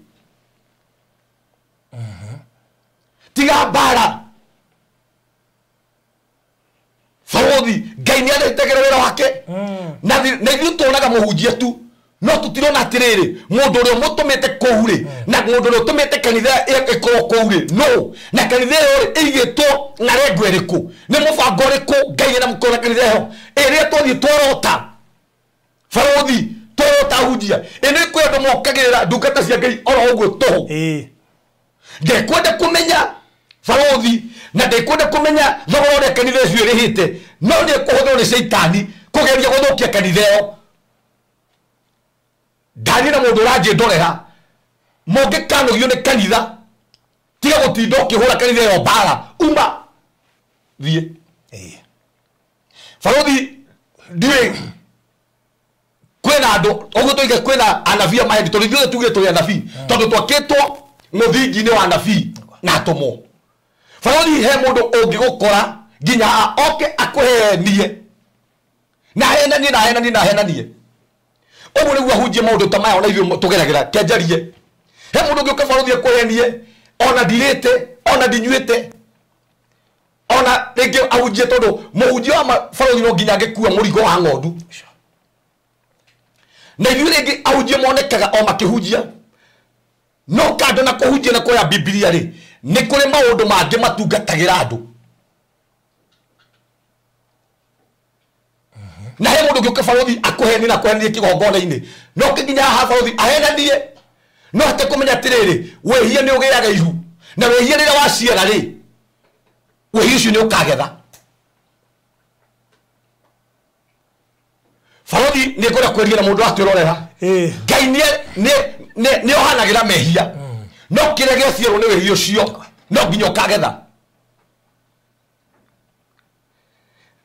Tiga mbara barothi, Ngai nĩ aretegera wĩra wake. Na ithuĩ tuonaga mũhunjia tu, no tũtirona atĩrĩrĩ mũndũ ũrĩa ũmũtũmĩte kũu rĩ, na mũndũ ũrĩa ũtũmĩte kanitha ĩkorwo kũu rĩ, no na kanitha ĩyo rĩ ĩigĩtwo na rengo ĩrĩkũ, nĩ mũbango ũrĩkũ Ngai ena mũkora kanitha ĩyo ĩrĩa twathiĩ twarota barothi, twarota hunjia ĩno kwĩ andũ mokagĩrĩra ndungata cia Ngai oro ũguo tũhũ. Ndekwenda kũmenya barothi na ndekwenda kũmenya thogora ũrĩa kanitha ĩcio ĩrĩhĩte, no nĩ kũhũthĩrwo nĩ caitani kũgeria gũthũkia kanitha ĩyo. Ndani na mũndũ ũranjĩndorera mũngĩkanũgio nĩ kanitha, tiga gũtinda ũkĩhũra kanitha ĩyo mbara, uma thiĩ. Barothi ndiũĩ kwĩna andũ ũguo tũige kwĩna anabii a maheni, tondũ ithuothe tuge tũrĩ anabii tondũ twakĩtwo mũthingi-inĩ wa anabii na atũmwo. Barothi he mũndũ ũngĩgũkora nginya oke akũhenie na ahenanie na ahenanie na ahenanie. Ũguo nĩguo ahunjie maũndũ ta maya ona ithuĩ tũgeragĩra. Kĩanjarie he mũndũ ũngĩũka barothi akũhenie ona ndirĩte ona ndinyuĩte ona rĩngĩ ahunjie, tondũ mũhunjia wa barothi no nginya angĩkua mũrigo wa ng'ondu. Na ithuĩ rĩngĩ ahunjia monekaga o makĩhunjia, no kando na kũhunjia na kuoya Bibilia rĩ, nĩ kũrĩ maũndũ mangĩ matungatagĩra andũ. Na he mũndũ ũngĩũka barothi akũhenie na akũhenie kĩgongona-inĩ, no kĩnginya haha barothi ahenanie, no hote kũmenya atĩrĩrĩ, wĩhia nĩ ũgĩaga ihu, na wĩhia rĩrĩa waciara rĩ, wĩhia ũcio nĩ ũkagetha. Barothi nĩ ngwenda kweria na mũndũ atwĩrorera, Ngai nĩ ohanagĩra mehia, no kĩrĩa gĩaciarwo nĩ wĩhia ũcio no nginya ũkagetha.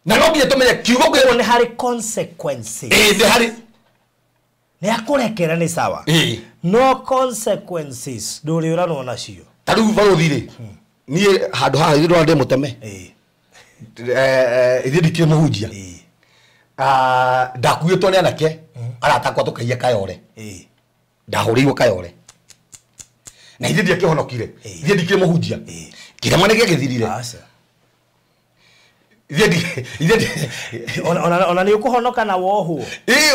Na no nginya tũmenye kiugo kĩu nĩ harĩ consequences. Nĩ harĩ nĩ akũrekera nĩ sawa, no consequences ndũrĩũranwo nacio. Ta rĩu barothi rĩ, niĩ handũ haha ithuĩ ndona ndĩ mũteme, ithuĩ ndikĩrĩ mũhunjia, ndakuĩtwo nĩ anake arata akwa tũkaiya Kayore, ndahũrĩirwo Kayore na ithuĩ ndiakĩhonokire, ithuĩ ndikĩrĩ mũhunjia, kĩrema nĩ gĩagĩthirire. Ona nĩ ũkũhonoka na wohwo.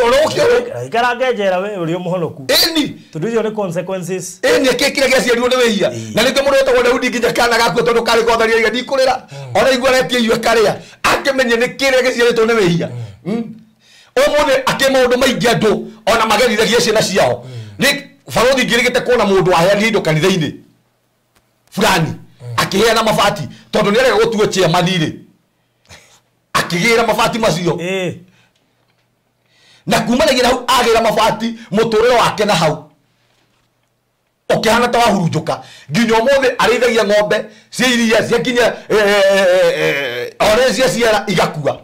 Ona ũkĩohwo. Ikarange njera we ũrĩ mũhonoku. Ĩni. Tondũ icio nĩ consequences. Ĩni kĩ kĩrĩa gĩaciarirwo nĩ wĩhia. Na nĩkĩo mũndũ wetagwo Daudi nginya kana gakua tondũ karĩ gwatharia iga ndikũrĩra. Ona igua aretia irio akarĩa. Akĩmenye nĩ kĩrĩa gĩciarĩtwo nĩ wĩhia. Ũmũthĩ akĩ maũndũ maingĩ andũ ona magerithagia ciana ciao. Nĩ barothi ngĩrĩgĩte kuona mũndũ waheanire indo kanitha-inĩ fulani akĩheana mabati tondũ nĩarega gũtuo chairman rĩ, akĩgĩra mabati macio. Na kumanagia na hau agĩra mabati mũtũrĩre wake na hau ũkĩhana ta wahurunjũka nginya ũmũthĩ arĩithagia ng'ombe cia iria ciakinya ore cia ciara igakua,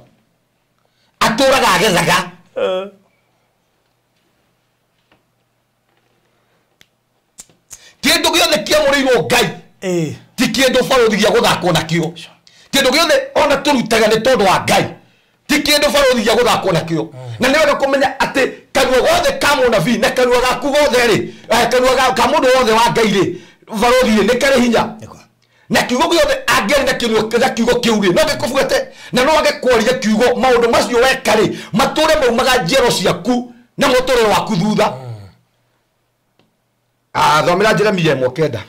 atũraga agethaga. Nĩkĩamũrĩirwo Ngai. Ti kĩndũ barũthi gĩa gũthakwo nakĩo. Kĩndũ gĩothe ona tũrutaga nĩ tondũ wa Ngai. Ti kĩndũ barũthi gĩa gũthakwo nakĩo. Na nĩ wega kũmenya atĩ kanua gothe ka mũnabii na kanua gaku gothe rĩ, kanua ka mũndũ wothe wa Ngai rĩ, barũthi rĩ, nĩ karĩ hinya. Na kiugo gĩothe angĩaria na kiugo kĩu rĩ, no gĩkũbuate na no age kwaria kiugo maũndũ macio weka rĩ, matũre maumaga njiaro ciaku na mũtũrĩre waku thutha. Thomera Jeremia 1:9.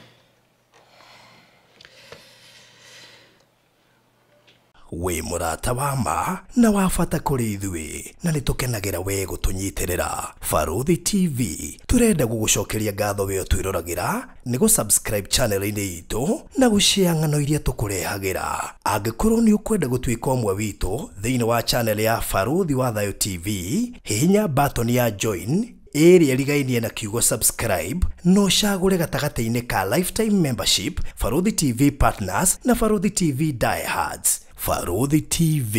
Wĩ mũrata wa ma na wa bata kũrĩ ithuĩ na nĩ tũkenagĩra we gũtũnyitĩrĩra. Barũthi TV tũrenda gũgũcokeria ngatho we ũtwĩroragĩra nĩ gũ-subscribe channel-inĩ itũ na gũshare ng'ano iria tũkũrehagĩra. Angĩkorwo nĩ ũkwenda gũtuĩka ũmwe witũ thĩinĩ wa channel ya Barũthi wa Thayũ TV, hihinya button ya join ĩrĩa ĩrigainie na kiugo subscribe no ũcagũre gatagatĩ-inĩ ka lifetime membership, Barũthi TV partners na Barũthi TV diehards. Barũthi TV,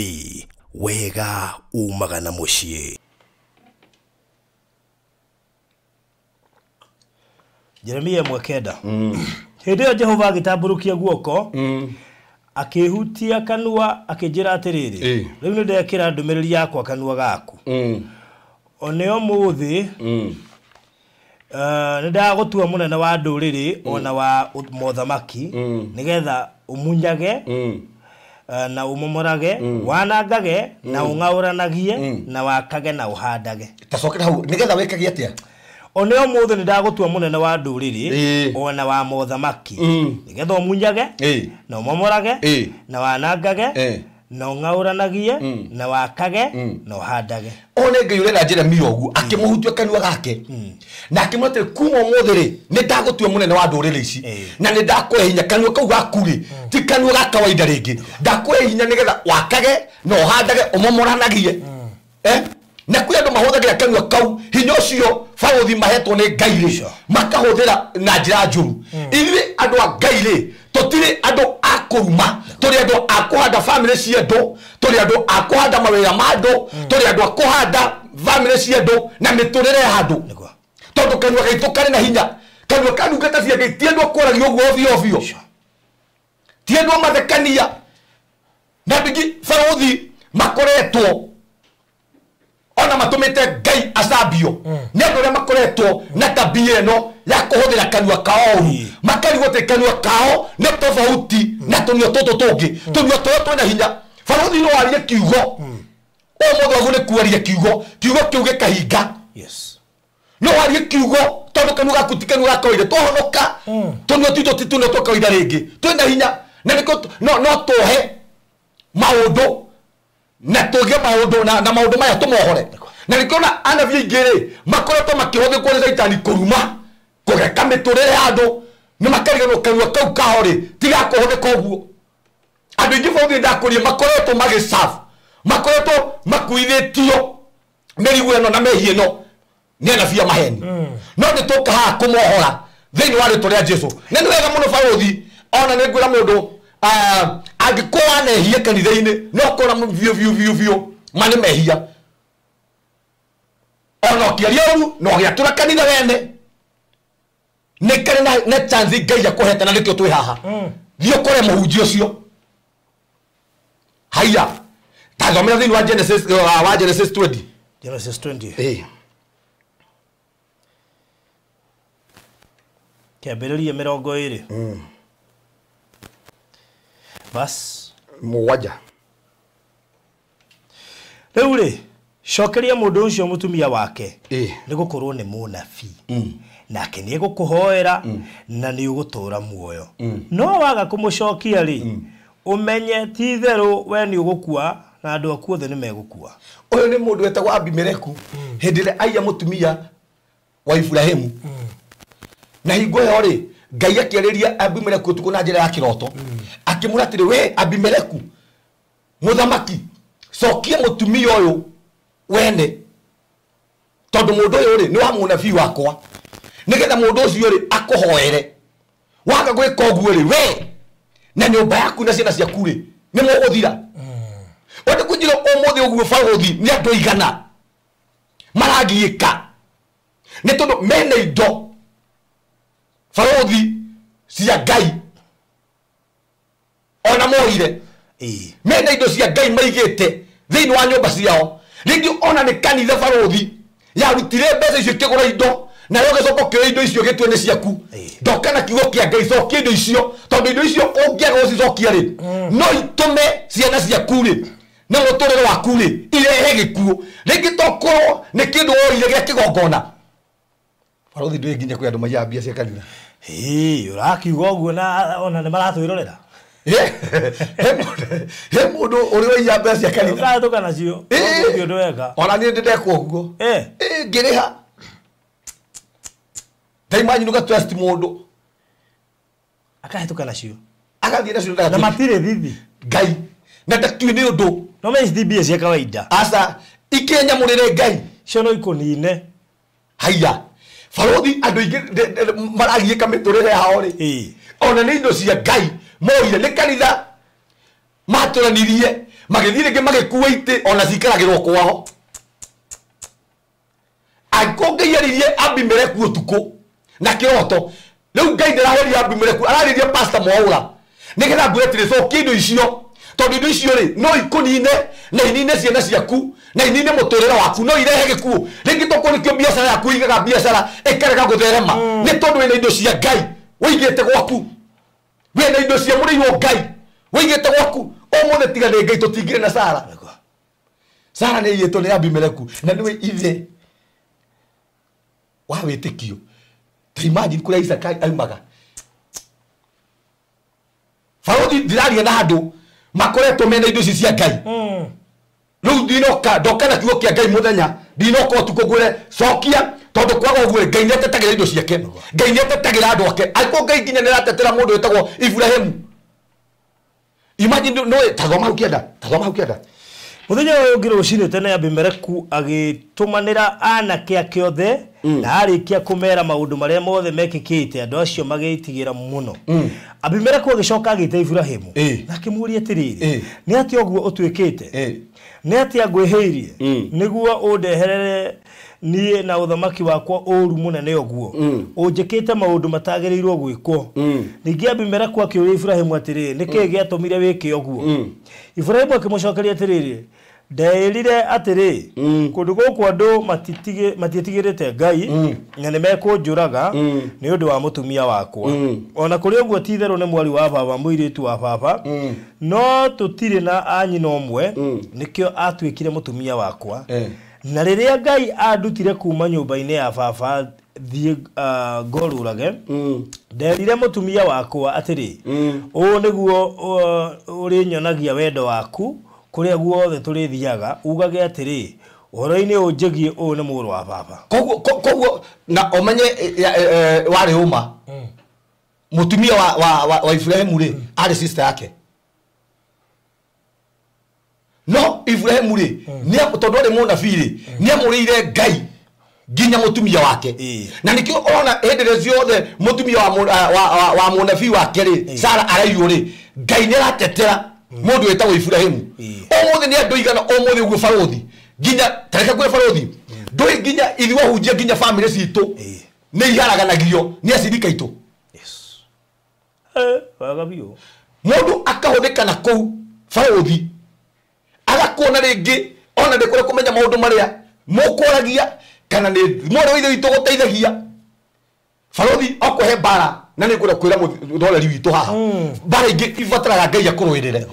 wega umaga na mũciĩ. Jeremia 1:9. Hĩndĩ ĩyo Jehova agĩtambũrũkia guoko, akĩhutia kanua akĩnjĩra atĩrĩrĩ, rĩu nĩ ndekĩra ndũmĩrĩri yakwa kanua gaku. O nĩ ũmũthĩ nĩ ndagũtua mũnene wa ndũrĩrĩ ona wa mothamaki, nĩgetha ũmunyage na umomorage, wanangage na ung'aũranagie na wakage na ũhandage. Tacokera hau nĩgetha wĩkage atĩa? O nĩ ũmũthĩ nĩ ndagũtua mũnene wa ndũrĩrĩ ona wa mothamaki, nĩgetha ũmunyage na ũmomorage na wanangage na ũng'aũranagie na wakage na ũhandage. One Ngai ũrera Jeremia ũguo akĩmũhutia kanua gake na akĩmwĩra atĩrĩ, kuma ũmũthĩ rĩ nĩ ndagũtua mũnene wa ndũrĩrĩ ici na nĩ ndakũhe hinya. Kanua kau gaku rĩ ti kanua ga kawaida rĩngĩ, ndakũhe hinya nĩgetha wakage na ũhandage ũmomoranagie. Na kwĩ andũ mahũthagĩra kanua kau hinya ũcio barũthi mahetwo nĩ Ngai rĩ makahũthĩra na njĩra njũru. Ithuĩ andũ a Ngai rĩ tũtirĩ andũ a kũruma, tũrĩ andũ a kũhanda bamĩrĩ cia andũ, tũrĩ andũ a kũhanda mawĩra ma andũ, tũrĩ andũ a kũhanda bamĩrĩ cia andũ na mĩtũrĩre ya andũ. Tondũ kanua gaitũ karĩ na hinya. Kanua ka ndungata cia Ngai ti andũ a kwaragia ũguo ovyo ovyo, ti andũ a mathekania. Na andũ aingĩ barũthi makoretwo ona matũmĩte Ngai acambio nĩ andũ arĩa makoretwo na tabia ĩno ya kũhũthĩra kanua kao ũru, makarigwo atĩ kanua kao nĩ tofauti na tũnua tũtũ tũngĩ. Tũnua tũrĩa twĩna hinya. Barũthi no arie kiugo ũmũthĩ waguo nĩ kwaria kiugo, kiugo kĩu gĩkahinga. No warie kiugo tondũ kanua gaku ti kanua ga kawaida. Twahonoka tũnua twitũ ti tũnua twa kawaida rĩngĩ, twĩna hinya na nĩkĩo no tũhe maũndũ na tũgĩe maũndũ na maũndũ maya tũmohore. Na nĩkĩo na anabii aingĩ rĩ makoretwo makĩhũthĩkwo nĩ Caitani kũruma kũgeka mĩtũrĩre ya andũ, nĩ makariganĩrwo kanua kau kao rĩ ti ga kũhũthĩka ũguo. Andũ aingĩ bũrũri ndakũria makoretwo magĩcabu, makoretwo makuithĩtio mĩrigo ĩno na mehia ĩno nĩ anabii a maheni. No nĩ tũka haha kũmohora thĩinĩ wa rĩtwa rĩa Jesũ. Na nĩ wega mũno barũthi, ona nĩ ngwĩra mũndũ angĩkorwo anehia kanitha-inĩ no kora biũ biũ biũ biũ ma nĩ mehia, ona ũkĩaria ũru na ũgĩatũra kanitha wene nĩ karĩ na chance Ngai akũhete na nĩkĩo twĩ haha. Thiĩ ũkore mũhunjia ũcio. Haiya, tathomera thĩinĩ wa Genesis, wa Genesis 20. Genesis 20. Kĩambĩrĩria 20. Bas 7. Rĩu rĩ cokeria mũndũ ũcio mũtumia wake nĩ gũkorwo nĩ mũnabii, nake nĩ egũkũhoera na nĩ ũgũtũũra muoyo. No waga kũmũcokia rĩ, ũmenye ti itherũ we nĩ ũgũkua na andũ aku othe nĩ megũkua. Ũyũ nĩ mũndũ wetagwo Abimeleku hĩndĩ ĩrĩa aiya mũtumia wa Iburahĩmu. Na hingo ĩyo rĩ Ngai akĩarĩria Abimeleku ũtukũ na njĩra ya kĩroto, akĩmwĩra atĩrĩ, we Abimeleku mũthamaki, cokia mũtumia ũyũ wene, tondũ mũndũ ũyũ rĩ nĩ wa mũnabii wakwa, nĩgetha mũndũ ũcio rĩ akũhoere. Waga gwĩka ũguo rĩ, we na nyũmba yaku na ciana ciaku rĩ nĩ mũgũthira. Wende kũnjĩra ũmũthĩ ũguo barũthi nĩ andũ aigana maragiĩka nĩ tondũ mena indo barũthi cia Ngai ona moire mena indo cia Ngai maigĩte thĩinĩ wa nyũmba ciao rĩngĩ ona nĩ kanitha barothi yarutire mbeca icio ikĩgũra indo na rĩo gĩcoka ũkĩoya indo icio gĩtue nĩ ciaku ndoka na kiugo kĩa Ngai cokia indo icio tondũ indo icio ũngĩaga gũcicokia rĩ no itũme ciana ciaku rĩ na mũtũrĩre waku rĩ irehe gĩkuũ rĩngĩ tokorwo nĩ kĩndũ woire gĩa kĩgongona barothi ndũĩ nginya kwĩ andũ maiyaga mbia cia kanitha ũrakiuga ũguo na ona nĩ maratwĩrorera he mũndũ ũrĩ waiya mbeca cia kanitha ũkahĩtũka nacio ũndũ ũndũ weka ona niĩ ndĩ ndekwo ũguo ngĩrĩha ta imagine ũga trust mũndũ akahĩtũka nacio agathiĩ nacio na matirĩ thithi Ngai na ndatui nĩ ũndũ no me ici mbia cia kawaida aca ikĩnyamũrĩre Ngai icio no ikũnine haiya barothi andũ aingĩ maragiĩka mĩtũrĩre yao rĩ ona nĩ indo cia Ngai moire nĩ kanitha matũranirie magĩthiĩ rĩngĩ magĩkua itĩ ona ciikaragĩrwo kwao angĩkorwo Ngai aririe Abimeleku ũtukũ na kĩroto rĩu Ngai ndaraheria Abimeleku ararĩria Pastor Mwaura nĩgetha ngwĩre atĩrĩ cokia indo icio tondũ indo icio rĩ no ikũnine na inine ciana ciaku na inine mũtũrĩre waku no irehe gĩkuũ rĩngĩ tokorwo nĩkĩo biacara yaku ĩigaga biacara ĩkarega gũtherema nĩ tondũ wĩna indo cia Ngai wĩigĩte gwaku wĩna indo cia mũrĩirwo Ngai wĩigĩte gwaku ũmũthĩ tiga nĩ Ngai tũtingĩrĩ na Sara Sara nĩ aiyĩtwo nĩ Abimeleku na nĩwe ithe wa wĩtĩkio ta imagine kũrĩa Isaka aumaga barothi ndĩraria na andũ makoretwo mena indo ici cia Ngai rĩu ndinoka ndoka na kiugo kĩa Ngai mũthenya ndinoka ũtukũ ngwĩre cokia tondũ kwaga ũguo Ngai nĩatetagĩra indo ciake Ngai nĩatetagĩra andũ ake angĩkorwo Ngai nginya nĩaratetera mũndũ wĩtagwo Iburahĩmu imagine no tathoma hau kĩanda tathoma hau kĩanda Mũthenya ũyũ ũngĩ rũcinĩ tene Abimeleku agĩtũmanĩra anake ake othe na arĩkia kũmera maũndũ marĩa mothe mekĩkĩte andũ acio magĩĩtigĩra mũno Abimeleku agĩcoka agĩĩta Iburahĩmu na akĩmũũria atĩrĩrĩ nĩ atĩa ũguo ũtuĩkĩte nĩ atĩa ngwĩhĩirie nĩguo ũndeherere niĩ na ũthamaki wakwa ũũru mũnene ũguo ũnjĩkĩte maũndũ matagĩrĩirwo gwĩkwo ningĩ Abimeleku akĩũria Iburahĩmu atĩrĩrĩ nĩkĩĩ gĩatũmire wĩke ũguo Iburahĩmu akĩmũcokeria atĩrĩrĩ ndeĩrire atĩrĩ kũndũ gũkũ andũ matiĩtigĩrĩte Ngai na nĩmekũnjũraga nĩ ũndũ wa mũtumia wakwa ona kũrĩ ũguo ti-itherũ nĩ mwarĩ wa baba mũirĩtu wa baba no tũtirĩ na anyina ũmwe nĩkĩo atuĩkire mũtumia wakwa na rĩrĩa Ngai andutire kuma nyũmba-inĩ ya baba thiĩ ngorũrage nderire mũtumia wakwa atĩrĩ ũũ nĩguo ũrĩnyonagia wendo waku kũrĩa guothe tũrĩthiaga ugage atĩrĩ ũhoro-inĩ ũnjĩgiĩ ũũ nĩ mũrũ wa baba koguo na ũmenye warĩ ũma mũtumia wa Iburahĩmu rĩ arĩ sister yake no Iburahĩmu rĩ tondũ arĩ mũnabii rĩ nĩamũrĩire Ngai nginya mũtumia wake na nĩkĩo ona hĩndĩ ĩrĩa ciothe mũtumia wa mũnabii wake rĩ Sara araiywo rĩ Ngai nĩaratetera mũndũ wĩtagwo Iburahĩmu ũmũthĩ nĩ andũ igana ũmũthĩ ũguo barothi nginya tareke ngwĩre barothi ndũĩ nginya ithuĩ ahunjia nginya bamĩrĩ citũ nĩ iharaganagio nĩ acirika aitũ mũndũ akahũthĩka na kũu barothi agakuona rĩngĩ ona ndĩkũrĩa kũmenya maũndũ marĩa mũkũragia kana nĩ mwarĩ wa ithe witũ gũteithagia barothi okũhe mbara na nĩ ngwenda kwĩra mũthoreri witũ haha mbara ingĩ ibataraga Ngai akũrũĩrĩre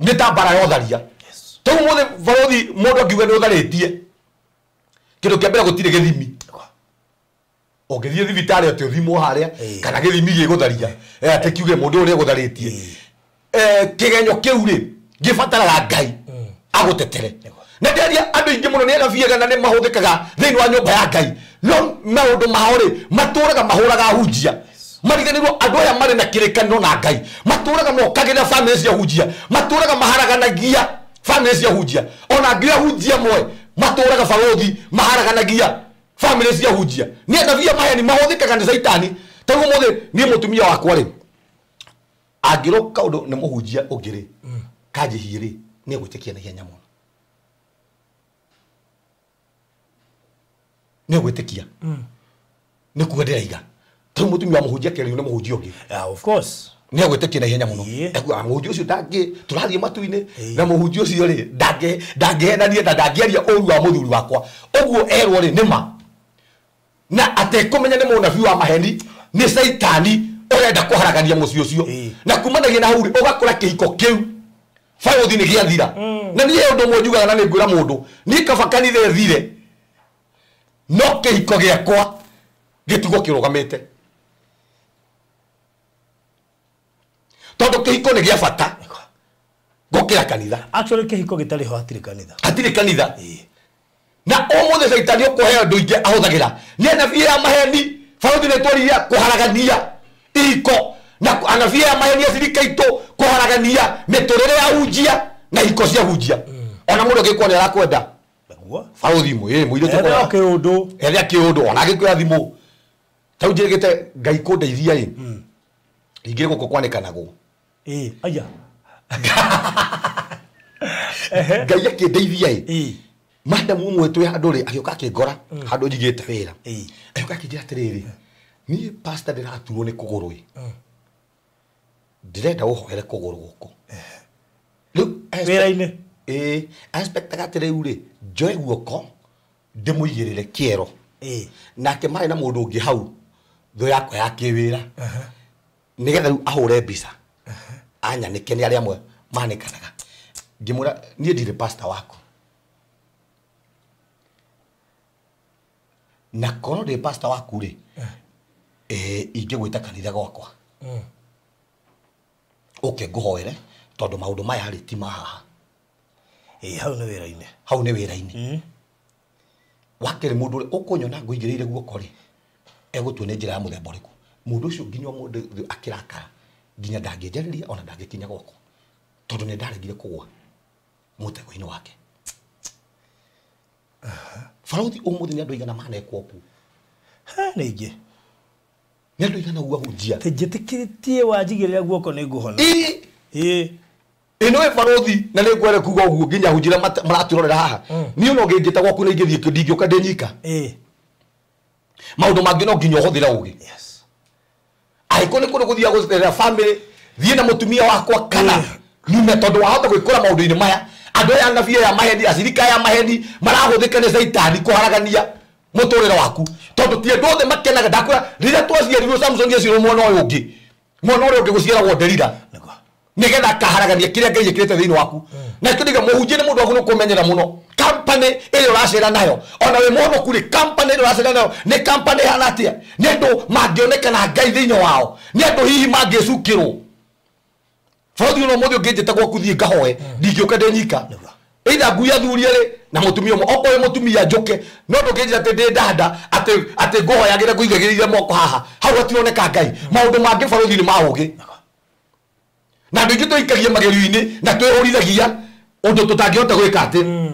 nĩ ta mbara ya ũtharia tondũ ũmũthĩ barothi mũndũ angiuga nĩ ũtharĩtie kĩndũ kĩa mbere gũtirĩ gĩthimi ũngĩthiĩ thibitarĩ atĩ ũthimwo harĩa kana gĩthimi gĩgũtharia atĩ kiuge mũndũ ũyũ nĩegũtharĩtie kĩgenyo kĩu rĩ gĩbataraga Ngai agũtetere na ndĩaria andũ aingĩ mũno nĩ anabii agana nĩ mahũthĩkaga thĩinĩ wa nyũmba ya Ngai no maũndũ mao rĩ matũraga mahũraga ahunjia mariganĩrwo andũ aya marĩ na kĩrĩkanĩro na Ngai matũraga mokagĩrĩra bamĩrĩ cia ahunjia matũraga maharaganagia bamĩrĩ cia ahunjia ona angĩ ahunjia amwe matũraga barothi maharaganagia bamĩrĩ cia ahunjia nĩ anabii maheni mahũthĩkaga nĩ caitani ta rĩu ũmũthĩ niĩ mũtumia wakwa rĩ angĩrwo kaũndũ nĩ mũhunjia ũngĩ rĩ kanjĩhie rĩ nĩ egwĩtĩkia na ihenya mũno nĩ egwĩtĩkia nĩ kuga ndĩraiga Tau mutumia wa muhunjia kĩario nĩ mũhunjia ũngĩ. Yeah, of course. Nĩ agwĩtĩkia na ihenya mũno. Ekuga mũhunjia ũcio ndangĩ tũrathiĩ matu-inĩ na mũhunjia ũcio rĩ ndangĩhenania na ndangĩaria ũru wa mũthuri wakwa. Ũguo erwo rĩ nĩ ma. Na atekũmenya nĩ mũnabii wa maheni nĩ Caitani ũrenda kũharagania mũciĩ ũcio. Na kumanagia na hau rĩ ũgakora kĩhiko kĩu barothi nĩ gĩathira. Na niĩ ũndũ ũmwe njugaga na nĩ ngwĩra mũndũ niĩ kaba kanitha ĩthire no kĩhiko gĩakwa gĩtigwo kĩrũgamĩte. Tondu kĩhiko nĩ gĩa bata gũkĩra kanitha. Actually kĩhiko gĩtarĩ ho hatirĩ kanitha. Hatirĩ kanitha. Na ũmũthĩ Caitani ũkũheo andũ aingĩ ahũthagĩra nĩ anabii ya maheni barothi nĩ twaririe kũharagania ihiko na anabii ya maheni acirika itũ kũharagania mĩtũrĩre ya hunjia na ihiko cia hunjia. Ona mũndũ angĩkorwo nĩ arakwenda barothi mũirĩtu ethea kĩũndũ ethea kĩũndũ ona angĩkuoya thimũ tau njĩrĩgĩte Ngai kũndeithia ĩ ingĩrĩ gũkũ kwanĩkanagwo. Aya. Ngai akĩndeithia ĩ madam ũmwe twĩ handũ rĩ agĩũka akĩngora handũ njigĩte wĩra. Agĩũka akĩnjĩra atĩrĩrĩ niĩ pastor ndĩraturwo nĩ kũgũrũ ĩ ndĩrenda ũhoere kũgũrũ gũkũ. Rĩu wĩra-inĩ expectaga atĩ rĩu rĩ njoe guoko ndĩmũigĩrĩre kĩero. Nake marĩ na mũndũ ũngĩ hau thũ yakwa ya kĩwĩra nĩgetha rĩu ahũre mbica anyanĩke nĩ arĩa amwe manĩkanaga. Ngĩmwĩra niĩ ndirĩ pastor waku na korwo ndĩ pastor waku rĩ ingĩgwĩta kanitha gwakwa ũke ngũhoere tondũ maũndũ maya rĩ ti ma haha. Hau nĩ wĩra-inĩ. Hau nĩ wĩra-inĩ. Wakerĩ mũndũ ũrĩa ũkũnyona ngũigĩrĩire guoko rĩ egũtua nĩ njĩra ya mũthemba ũrĩkũ. Mũndũ ũcio nginya ũmũthĩ akĩrakara nginya ndangĩnjarĩria ona ndangĩkinya gwakwa tondũ nĩ ndaregire kũgwa mũtego-inĩ wake. Barothi ũmũthĩ nĩ andũ aigana manekwo ũguo? Nĩ aingĩ. Nĩ andũ aigana ũguo ahunjia? Njĩtĩkĩtie wanjigĩrĩra guoko nĩ ngũhona. Ĩno ĩ barothi na nĩ ngwere kuga ũguo nginya ahunjia maratwĩrorera haha. Niĩ ona ũngĩnjĩta gwaku nĩ ingĩthiĩ ndingĩũka ndĩ nyika. Maũndũ mangĩ no nginya ũhũthĩre ũgĩ. Angĩkorwo nĩ kũndũ gũthiaga gũcerera family thiĩ na mũtumia wakwa kana nyume tondũ wahota gwĩkora maũndũ-inĩ maya. Andũ aya anabii aya maheni acirika aya maheni marahũthĩka nĩ Caitani kũharagania mũtũrĩre waku tondũ ti andũ othe makenaga. Ndakwĩra rĩrĩa twaciarirwo Samson aciarirwo mwana ũyũ ũngĩ mwana ũrĩa ũngĩ gũciaragwo Delila nĩgetha akaharagania kĩrĩa Ngai ekĩrĩte thĩinĩ waku. Na kĩo ndiga mũhunjia nĩ mũndũ waku nĩ kũmenyera mũno company ĩrĩa ũracera nayo ona wĩ mũhonoku rĩ company ĩrĩa ũracera nayo nĩ company ĩhana atĩa? Nĩ andũ mangĩonekana Ngai thĩinĩ wao, nĩ andũ hihi mangĩcukĩrwo. Barothi ona ũmũthĩ ũngĩnjĩta gwaku thiĩ ngahoe ndingĩũka ndĩ nyika. Either ngui athuri erĩ na mũtumia ũmwe okorwo wĩ mũtumia njũke no ndũngĩnjĩra atĩ ndĩ ndanda atĩ ngũhoyagĩre ngũigagĩrĩire moko haha hau hatironeka Ngai. Maũndũ mangĩ barothi nĩ ma ũgĩ na andũ aingĩ tũikagia magerio-inĩ na twĩhũrithagia ũndũ tũtangĩhota gwĩka atĩ.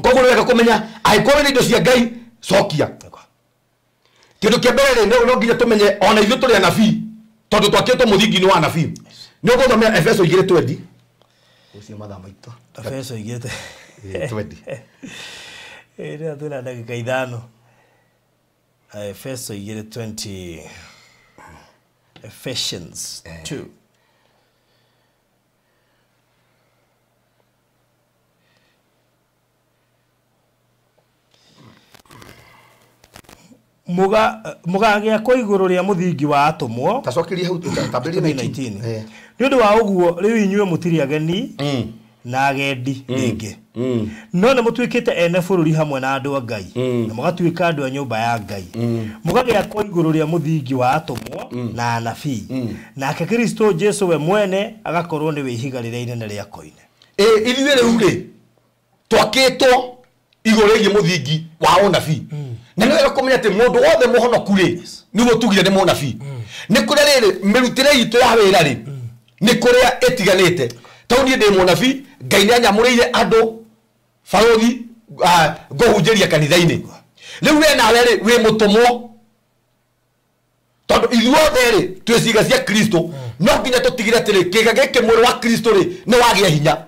Koguo nĩ wega kũmenya angĩkorwo wĩna indo cia Ngai cokia. Kĩndũ kĩa mbere rĩ no nginya tũmenye ona ithuĩ tũrĩ anabii tondũ twakĩtwo mũthingi-inĩ wa anabii. Nĩ ũgũthomera Efeso 2:20. Ũcio mathaa maitũ. Efeso 2:20. Rĩrĩa twĩna ndagĩka ithano. Efeso 2:20. Ephesians 2. Mũgagĩakwo igũrũ rĩa mũthingi wa atũmwo. Tacokeria hau tambĩrĩria 19. Nĩ ũndũ wa ũguo rĩu inyuĩ mũtirĩ ageni na agendi rĩngĩ no nĩ mũtuĩkĩte ene bũrũri hamwe na andũ a Ngai na mũgatuĩka andũ a nyũmba ya Ngai mũgagĩakwo igũrũ rĩa mũthingi wa atũmwo na anabii nake Kristo Jesu we mwene agakorwo nĩwe ihiga rĩrĩa inene rĩa koine. Ithuĩ rĩu rĩ twakĩtwo igũrũ rĩgiĩ mũthingi wa ũnabii. Na nĩ wega kũmenya atĩ mũndũ wothe mũhonoku rĩ nĩguo tugire nĩ mũnabii. Nĩ kũrĩa rĩrĩ mĩrutĩre itũ ya wĩra rĩ nĩ kũrĩa ĩtiganĩte. Tondũ niĩ ndĩ mũnabii Ngai nĩ anyamũrĩire andũ barothi ngũhunjĩria kanitha-inĩ. Rĩu we nawe rĩ wĩ mũtũmwo tondũ ithuothe rĩ twĩ ciĩga cia Kristo no nginya tũtigĩre atĩrĩ kĩĩga gĩkĩ mwĩrĩ wa Kristo rĩ nĩ wagĩa hinya.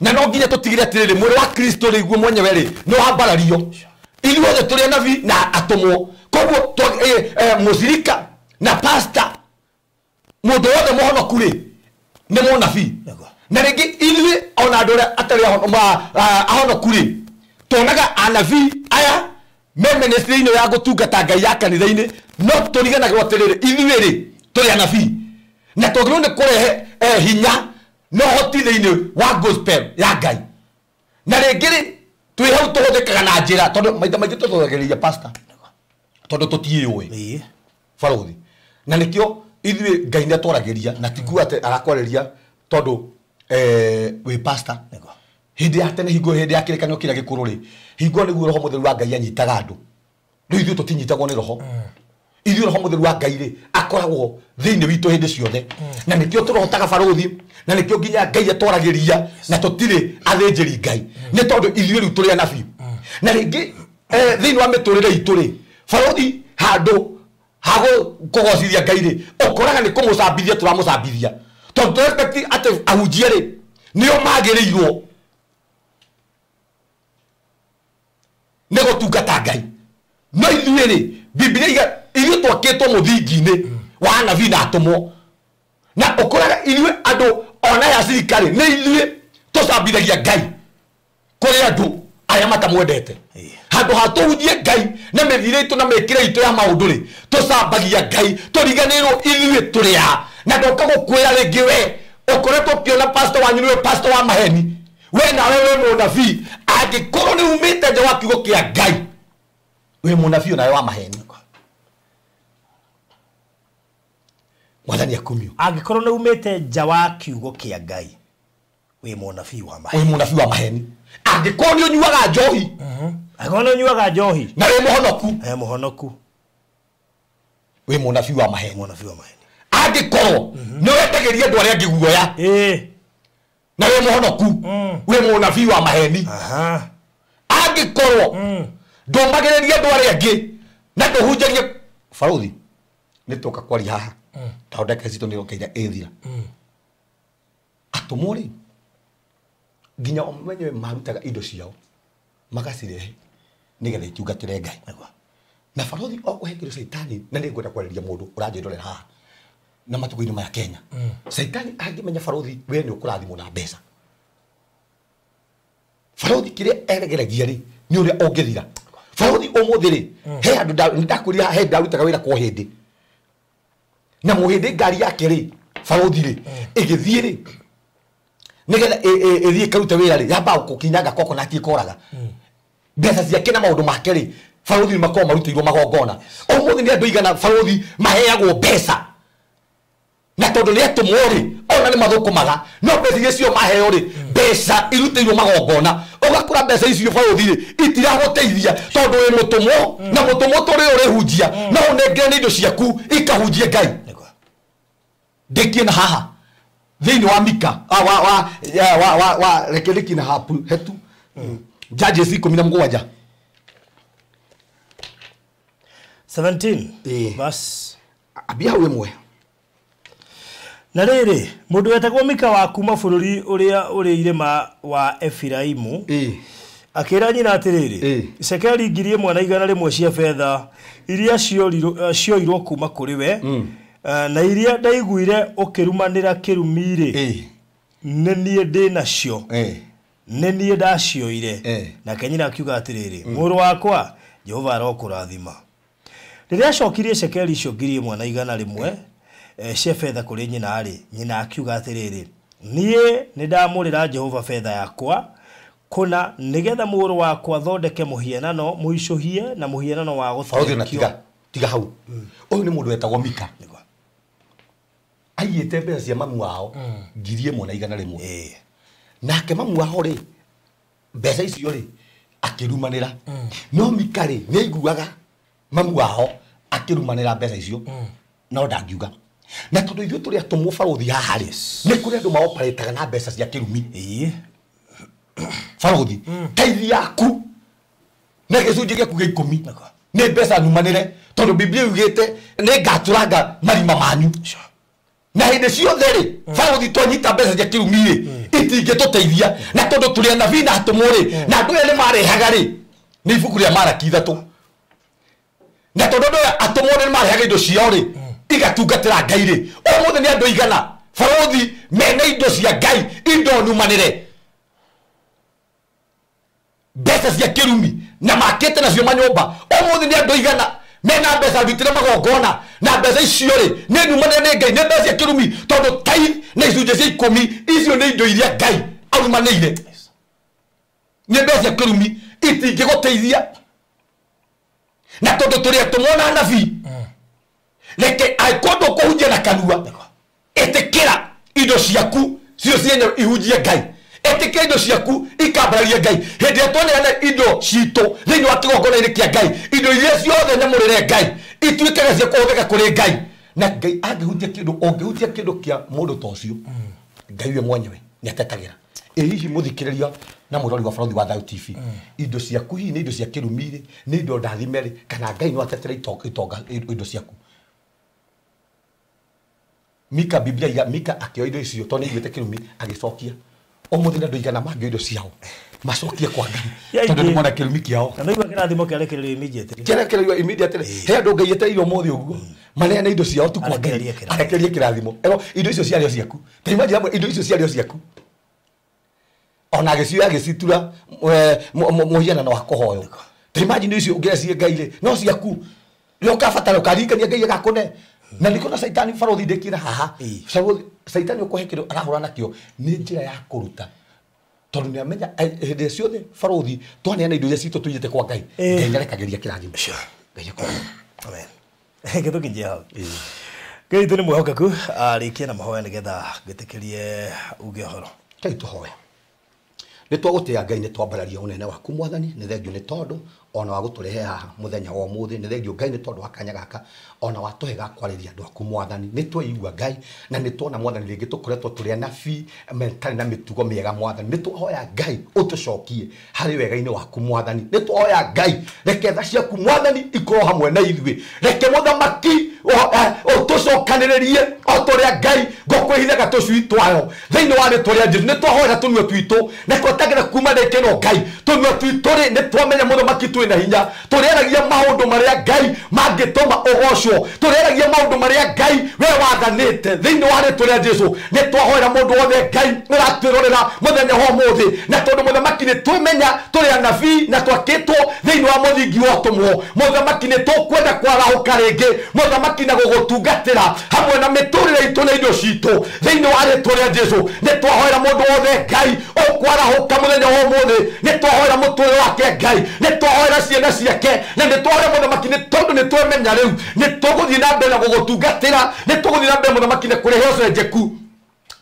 Na no nginya tũtigĩre atĩrĩrĩ mwĩrĩ wa Kristo rĩ guo mwenyewe rĩ nĩ wambarario. Ithuothe tũrĩ anabii na atũmwo. Koguo mũcirika na pastor mũndũ wothe mũhonoku rĩ nĩ mũnabii. Na rĩngĩ ithuĩ ona andũ arĩa atarĩ ahonoku rĩ tuonaga anabii aya me ministry-inĩ ya gũtungata Ngai ya kanitha-inĩ, no tũriganagĩrwo atĩrĩrĩ ithuĩ rĩ tũrĩ anabii na twagĩrĩirwo nĩ kũrehe hinya na ũhoti thĩinĩ wa gospel ya Ngai. Na rĩngĩ rĩ twĩ hau tũhũthĩkaga na njĩra tondũ maita maingĩ tũthogagĩrĩria pastor tondũ tũtiĩũĩ barothi. Na nĩkĩo ithuĩ Ngai nĩ atwaragĩria na ti kuga atĩ arakwarĩria tondũ wĩ pastor. Hĩndĩ ya tene hingo hĩndĩ ya kĩrĩkanĩro kĩrĩa gĩkũrũ rĩ hingo nĩguo roho mũtheru wa Ngai anyitaga andũ. Rĩu ithuĩ tũtinyitagwo nĩ roho. Ithuĩ roho mũtheru wa Ngai rĩ akoragwo thĩinĩ witũ hĩndĩ ciothe. Na nĩkĩo tũrohotaga barothi na nĩkĩo nginya Ngai atwaragĩria na tũtirĩ athĩnjĩri Ngai nĩ tondũ ithuĩ rĩu tũrĩ anabii. Na rĩngĩ thĩinĩ wa mĩtũrĩre itũ rĩ barothi handũ ha kũgocithia Ngai rĩ ũkoraga nĩ kũmũcambithia tũramũcambithia tondũ tũrespect atĩ ahunjia rĩ nĩo magĩrĩirwo nĩ gũtungata Ngai. No ithuĩ rĩ Biblia ithuĩ twakĩtwo mũthingi-inĩ wa anabii na atũmwo. Na ũkoraga ithuĩ andũ ona ya thirikari nĩ ithuĩ tũcambithagia Ngai kũrĩ andũ arĩa matamwendete. Handũ ha tũhunjie Ngai na mĩthiĩre itũ na mĩkĩre itũ ya maũndũ rĩ tũcambagia Ngai tũriganĩrwo ithuĩ tũrĩ a. Na ndoka gũkwĩra rĩngĩ we ũkoretwo ũkĩona pastor wanyu nĩwe pastor wa maheni, we nawe wĩ mũnabii angĩkorwo nĩ umĩte nja wa kiugo kĩa Ngai wĩ mũnabii onawe wa maheni. Mwathani akumio. Angĩkorwo nĩ umĩte nja wa kiugo kĩa Ngai wĩ mũnabii wa maheni. Wĩ mũnabii wa maheni. Angĩkorwo nĩ ũnyuaga njohi. Angĩkorwo nĩ ũnyuaga njohi na wĩ mũhonoku. Mũhonoku. Wĩ mũnabii wa maheni. Mũnabii wa maheni. Angĩkorwo nĩ wendagĩria andũ arĩa angĩ guoya. Na wĩ mũhonoku. Wĩ mũnabii wa maheni. Angĩkorwo ndũmagĩrĩria andũ arĩa angĩ na ndũhunjagia barothi nĩ tũka kwaria haha tondũ ndagĩka citũ nĩ ĩrokeire ĩthira. Atũmwo rĩ nginya o menyewe marutaga indo ciao magacirehe nĩgetha itungatĩre Ngai. Na barothi o kũhe kĩndũ caitani na nĩ ngwenda kwarĩria mũndũ ũranjĩrorera haha na matukũ-inĩ maya Kenya. Caitani angĩmenya barothi we nĩ ũkũrathimwo na mbeca. Barothi kĩrĩa eregeragia rĩ nĩ ũrĩa ũngĩthira. Barothi ũmũthĩ rĩ he handũ ndakwĩrire he ndarutaga wĩra kwa hĩndĩ. Na mũhĩndĩ ngari yake rĩ barothi rĩ ĩgĩthiĩ rĩ nĩgetha ĩthiĩ ĩkarute wĩra rĩ yambaga gũkinyanga coconut ĩkoraga. Mbeca ciake na maũndũ make rĩ barothi nĩ makoragwo marutĩirwo magongona. Ũmũthĩ nĩ andũ aigana barothi maheagwo mbeca na tondũ nĩ atũmwo rĩ ona nĩ mathũkũmaga no mbeca iria cio maheo rĩ mbeca irutĩirwo magongona. Ũgakora mbeca icio barothi rĩ itiragũteithia tondũ wĩ mũtũmwo na mũtũmwo tũrĩ ũrĩhunjia no ũnengere nĩ indo ciaku ikahunjie Ngai. Ndĩkie na haha thĩinĩ wa Mika wa reke ndĩkie na hapu hetu Judges 17 17 verse ambia hau ĩmwe. Na rĩrĩ mũndũ wetagwo Mika wa kuma bũrũri ũrĩa ũrĩ irĩma wa Efiraimu akĩra nyina atĩrĩrĩ cekeri 1,100 cia betha iria cioirwo kuma kũrĩ we na iria ndaiguire ũkĩrumanĩra kĩrumi-rĩ nĩ niĩ ndĩ nacio nĩ niĩ ndacioire. Nake nyina akiuga atĩrĩrĩ mũrũ wakwa Jehova arokũrathima. Rĩrĩa acokirie cekeri icio 1,100 cia betha kũrĩ nyina rĩ nyina akiuga atĩrĩrĩ niĩ nĩ ndamũrĩra Jehova betha yakwa kũna nĩgetha mũrũ wakwa athondeke mũhianano mũicũhie na mũhianano wa gũthondekio. Tiga hau. Ũyũ nĩ mũndũ wetagwo Mika. Aiyĩte mbeca cia mamu wao 1,100. Nake mamu wao rĩ mbeca icio rĩ akĩrumanĩra. No Mika rĩ nĩ aiguaga mamu wao akĩrumanĩra mbeca icio no ndangiuga. Na tondũ ithuĩ tũrĩ atũmwo barothi haha rĩ nĩ kũrĩ andũ maoparĩtaga na mbeca cia kĩrumi. Barothi taithi yaku na gĩcunjĩ gĩaku gĩa 10 nĩ mbeca numanĩre tondũ Biblia yugĩte nĩ ngatũranga marima manyu. Na hĩndĩ ciothe rĩ barothi twanyita mbeca cia kĩrumi rĩ itingĩtũteithia na tondũ tũrĩ anabii na atũmwo rĩ na andũ aya nĩ marehaga rĩ Nĩ ibuku rĩa Maraki 3. Na tondũ andũ aya atũmwo nĩ marehaga indo ciao rĩ, igatungatĩra Ngai rĩ, ũmũthĩ nĩ andũ aigana barothi mena indo cia Ngai, indo numanĩre, mbeca cia kĩrumi na makĩte nacio manyũmba. Ũmũthĩ nĩ andũ aigana mena mbeca ndutire magongona na mbeca icio rĩ nĩ numanĩre nĩ Ngai, nĩ mbeca cia kĩrumi, tondũ tithe na icunjĩ cia 10 icio nĩ indo iria Ngai arumanĩire. Nĩ mbeca cia kĩrumi itingĩgũteithia. Na tondũ tũrĩ atũmwo na anabii, reke angĩkorwo ndũkũhunjia na kanua, ĩtĩkĩra indo ciaku cio cienyewe ihunjie Ngai. Ĩtĩkĩra indo ciaku ikambararie Ngai. Hĩndĩ ĩrĩa twaneana indo citũ thĩinĩ wa kĩgongona-inĩ kĩa Ngai, indo iria ciothe nyamũrĩre Ngai ituĩkaga cia kũhũthĩka kũrĩ Ngai. Na Ngai angĩhutia kĩndũ, ũngĩhutia kĩndũ kĩa mũndũ ta ũcio, Ngai we mwenyewe nĩ atetagĩra. Ĩ hihi mũthikĩrĩria na mũrori wa Barothi wa Thayũ TV, indo ciaku hihi nĩ indo cia kĩrumi rĩ, nĩ indo ndathime rĩ, kana Ngai no atetere itonga indo ciaku? Mika, Biblia iga Mika akĩoya indo icio tondũ nĩaiguĩte kĩrumi agĩcokia. Ũmũthĩ nĩ andũ aigana mangĩoya indo ciao macokie kwa Ngai tondũ nĩmona kĩrumi kĩao. Na nĩguo kĩrathimo kĩarekererio immediately. Kĩarekererio immediately. He andũ Ngai etereire ũmũthĩ ũguo maneane indo ciao tu kwa Ngai, arekererie kĩrathimo. Ero indo icio ciarĩ o ciaku. Ta imagine amwe indo icio ciarĩ o ciaku. Ona agĩcioya agĩcitura mũhianano wa kũhoywo. Ta imagine icio ũngĩra Ngai rĩ, no ciaku. Rĩrĩa ũkabatara ũkaririkania Ngai agakũne. Na nĩkĩo na Caitani barothi ndĩkĩra haha. Caitani ũkũhe kĩndũ arahũra nakĩo nĩ njĩra ya kũruta. Tondũ nĩamenya hĩndĩ ĩrĩa ciothe barothi twaneana indo iria citũ tũigĩte kwa Ngai, Ngai nĩarekagĩria kĩrathimo. Ngai akorwo. Amen. Reke tũkinyie hau. Ngai witũ nĩ mwĩhokeku, arĩkie na mahoya nĩgetha ngĩtĩkĩrie uge ũhoro. Ngai tũhoe. Nĩ twagũtĩĩa Ngai, nĩ twambararia ũnene waku Mwathani, nĩ thengio nĩ tondũ ona wa gũtũrehe haha mũthenya wa ũmũthĩ, nĩ thengio Ngai nĩ tondũ wa kanya gaka ona watũhe ga kwarĩria andũ aku Mwathani. Nĩ tweigua Ngai na nĩ tuona Mwathani rĩngĩ tũkoretwo tũrĩ anabii matarĩ na mĩtugo mĩega Mwathani. Nĩ twahoya Ngai ũtũcokie harĩ wega-inĩ waku Mwathani. Nĩ twahoya Ngai reke tha ciaku Mwathani ikorwo hamwe na ithuĩ, reke mũthamaki ũtũcokanĩrĩrie o ta ũrĩa Ngai ngũkwĩhithaga tũcui twayo thĩinĩ wa rĩtwa rĩa Jesũ. Nĩ twahoera tũnua twitũ na twatagĩra kuma ndagĩka ĩno Ngai tũnua twitũ rĩ, nĩ twamenya mũthamaki twĩ na hinya, tũrĩaragia maũndũ marĩa Ngai mangĩtũma ũgocwo, tũrĩaragia maũndũ marĩa Ngai we wathanĩte thĩinĩ wa rĩtwa rĩa Jesũ. Nĩ twahoera mũndũ wothe Ngai ũratwĩrorera mũthenya wa ũmũthĩ, na tondũ mũthamaki nĩ twĩmenya tũrĩ anabii na twakĩtwo thĩinĩ wa mũthingi wa ũtũmwo, mũthamaki nĩ tũkwenda kwarahũka rĩngĩ mũthamaki na gũgũtungatĩra hamwe na mĩtũrĩre itũ na indo citũ thĩinĩ wa rĩtwa rĩa Jesũ. Nĩ twahoera mũndũ wothe Ngai ũkwarahũka mũthenya wa ũmũthĩ, nĩ twahoera mũtũrĩre wake Ngai, nĩ twahoera ciana ciake, na nĩ twahoera mũthamaki nĩ tondũ nĩ twemenya rĩu nĩ tũgũthiĩ na mbere na gũgũtungatĩra, nĩ tũgũthiĩ na mbere mũthamaki na kũrehe ũcenjeku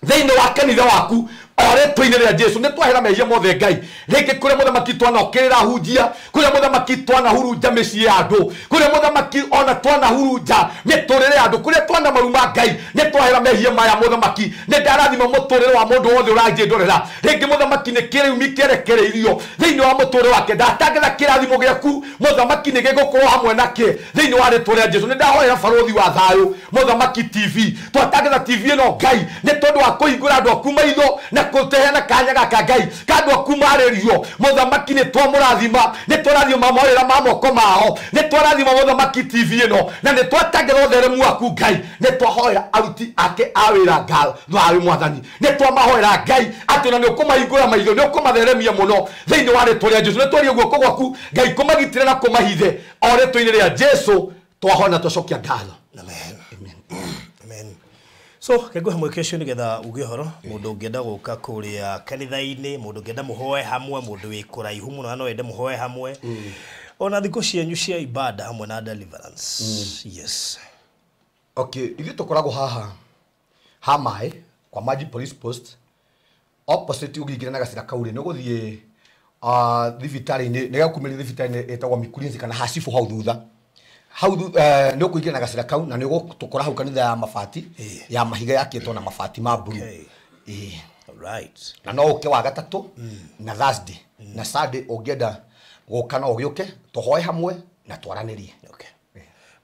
thĩinĩ wa kanitha waku o rĩtwa-inĩ rĩa Jesũ. Nĩ twahera mehia mothe Ngai, rĩngĩ kũrĩa mũthamaki twanokĩrĩra hunjia, kũrĩa mũthamaki twanahurunja mĩciĩ ya andũ, kũrĩa mũthamaki ona twanahurunja mĩtũrĩre ya andũ, kũrĩa twanamaruma Ngai, nĩ twahera mehia maya mũthamaki. Nĩ ndarathima mũtũrĩre wa mũndũ wothe ũranjĩndorera rĩngĩ mũthamaki nĩ kĩrumi kĩarekereirio thĩinĩ wa mũtũrĩre wake, ndatangatha kĩrathimo gĩaku mũthamaki nĩ gĩgũkorwo hamwe nake thĩinĩ wa rĩtwa rĩa Jesũ. Nĩ ndahoera barothi wa thayũ mũthamaki TV, twatangatha TV ĩno Ngai nĩ tondũ wa kũhingũra andũ aku maitho na kũteheana kanya gaka Ngai ka andũ aku marĩrio mũthamaki. Nĩ twamũrathima, nĩ twarathima mawĩra ma moko mao, nĩ twarathima mũthamaki TV ĩno, na nĩ twatangĩra ũtheremu waku Ngai. Nĩ twahoera aruti ake a wĩra thayũ Mwathani, nĩ twamahoera Ngai atĩ ona nĩ ũkũmahingũra maitho, nĩ ũkũmatheremia mũno thĩinĩ wa rĩtwa rĩa Jesũ. Nĩ twaria guoko gwaku Ngai kũmagitĩra na kũmahithe o rĩtwa-inĩ rĩa Jesũ twahoya na twacokia ngatho. Amen. Amen. So kengũhe mweke ũcio nĩgetha uge ũhoro, mũndũ ũngĩenda gũka kũrĩa kanitha-inĩ, mũndũ ũngĩenda mũhoe hamwe, mũndũ wĩ kũraihu mũno na no ende mũhoe hamwe, ona thikũ cianyu cia ibada hamwe na deliverance. Yes. Okay, ithuĩ tũkoragwo haha ha maĩ kwa Maji Police Post opposite, ũngĩingĩra na gacĩra kau rĩ, nĩ ũgũthiĩ thibitarĩ-inĩ, nĩ gakumĩrĩria thibitarĩ-inĩ ĩtagwo Mikurinzi kana Hacibũ hau thutha hau nĩ ũkũingĩra na gacĩra kau na nĩ ũgũtũkora hau kanitha ya mabati ya mahiga yakĩtwo na mabati ma blue. Alright. Na no ũke wa gatatũ na Thursday na Sunday, ũngĩenda gũka no ũgĩũke tũhoe hamwe na twaranĩrie. Okay.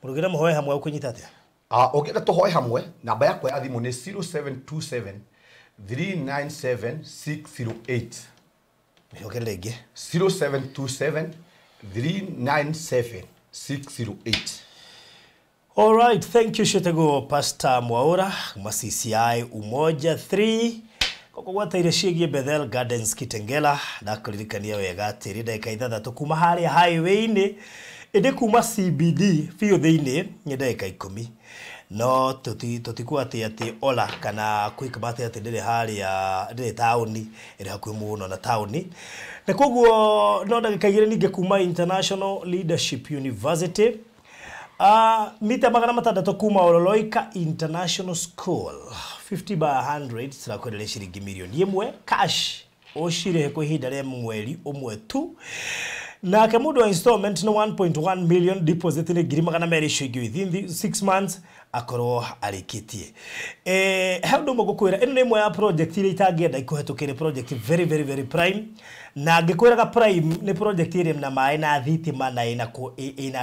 Mũndũ ũngĩenda mũhoe hamwe ũkũnyita atĩa? Ũngĩenda tũhoe hamwe, namba yakwa ya thimũ nĩ 0727 397 608. Mĩcokere rĩngĩ. 0727 397 608. All right, thank you Shetego Pastor Mwaura kuma CCI Umoja 3 kũgwataire ciĩgiĩ Bethel Gardens Kitengela. Ndakũririkania wega atĩrĩ ndagĩka 6 kuma harĩa highway-inĩ, ĩndĩ kuma CBD biũ thĩinĩ nĩ ndagĩka 10. No tũtikuwa atĩ Ola kana Quickmart atĩ ndĩrĩ harĩa, ndĩrĩ taũni, ĩrĩ hakuhĩ mũno na taũni, na koguo no ndagĩka 2 ningĩ kuma International Leadership University. Mita 600 kuma Ololoika International School, 50 by 100 turakwenderia ciringi mirioni 1 cash, ũcirĩhe kwa ihinda rĩa mweri ũmwe tu. Nake mũndũ wa installment nĩ 1.1 million, deposit nĩ 200,000 icio ingĩ within the 6 months akorwo arĩkĩtie. He ũndũ ũmwe ngũkwĩra, ĩno nĩ ĩmwe ya project iria itangĩenda ikũhetũkĩre, project very very very prime. Na ngĩkwĩraga prime nĩ project ĩrĩ na maĩ na thitima na ĩna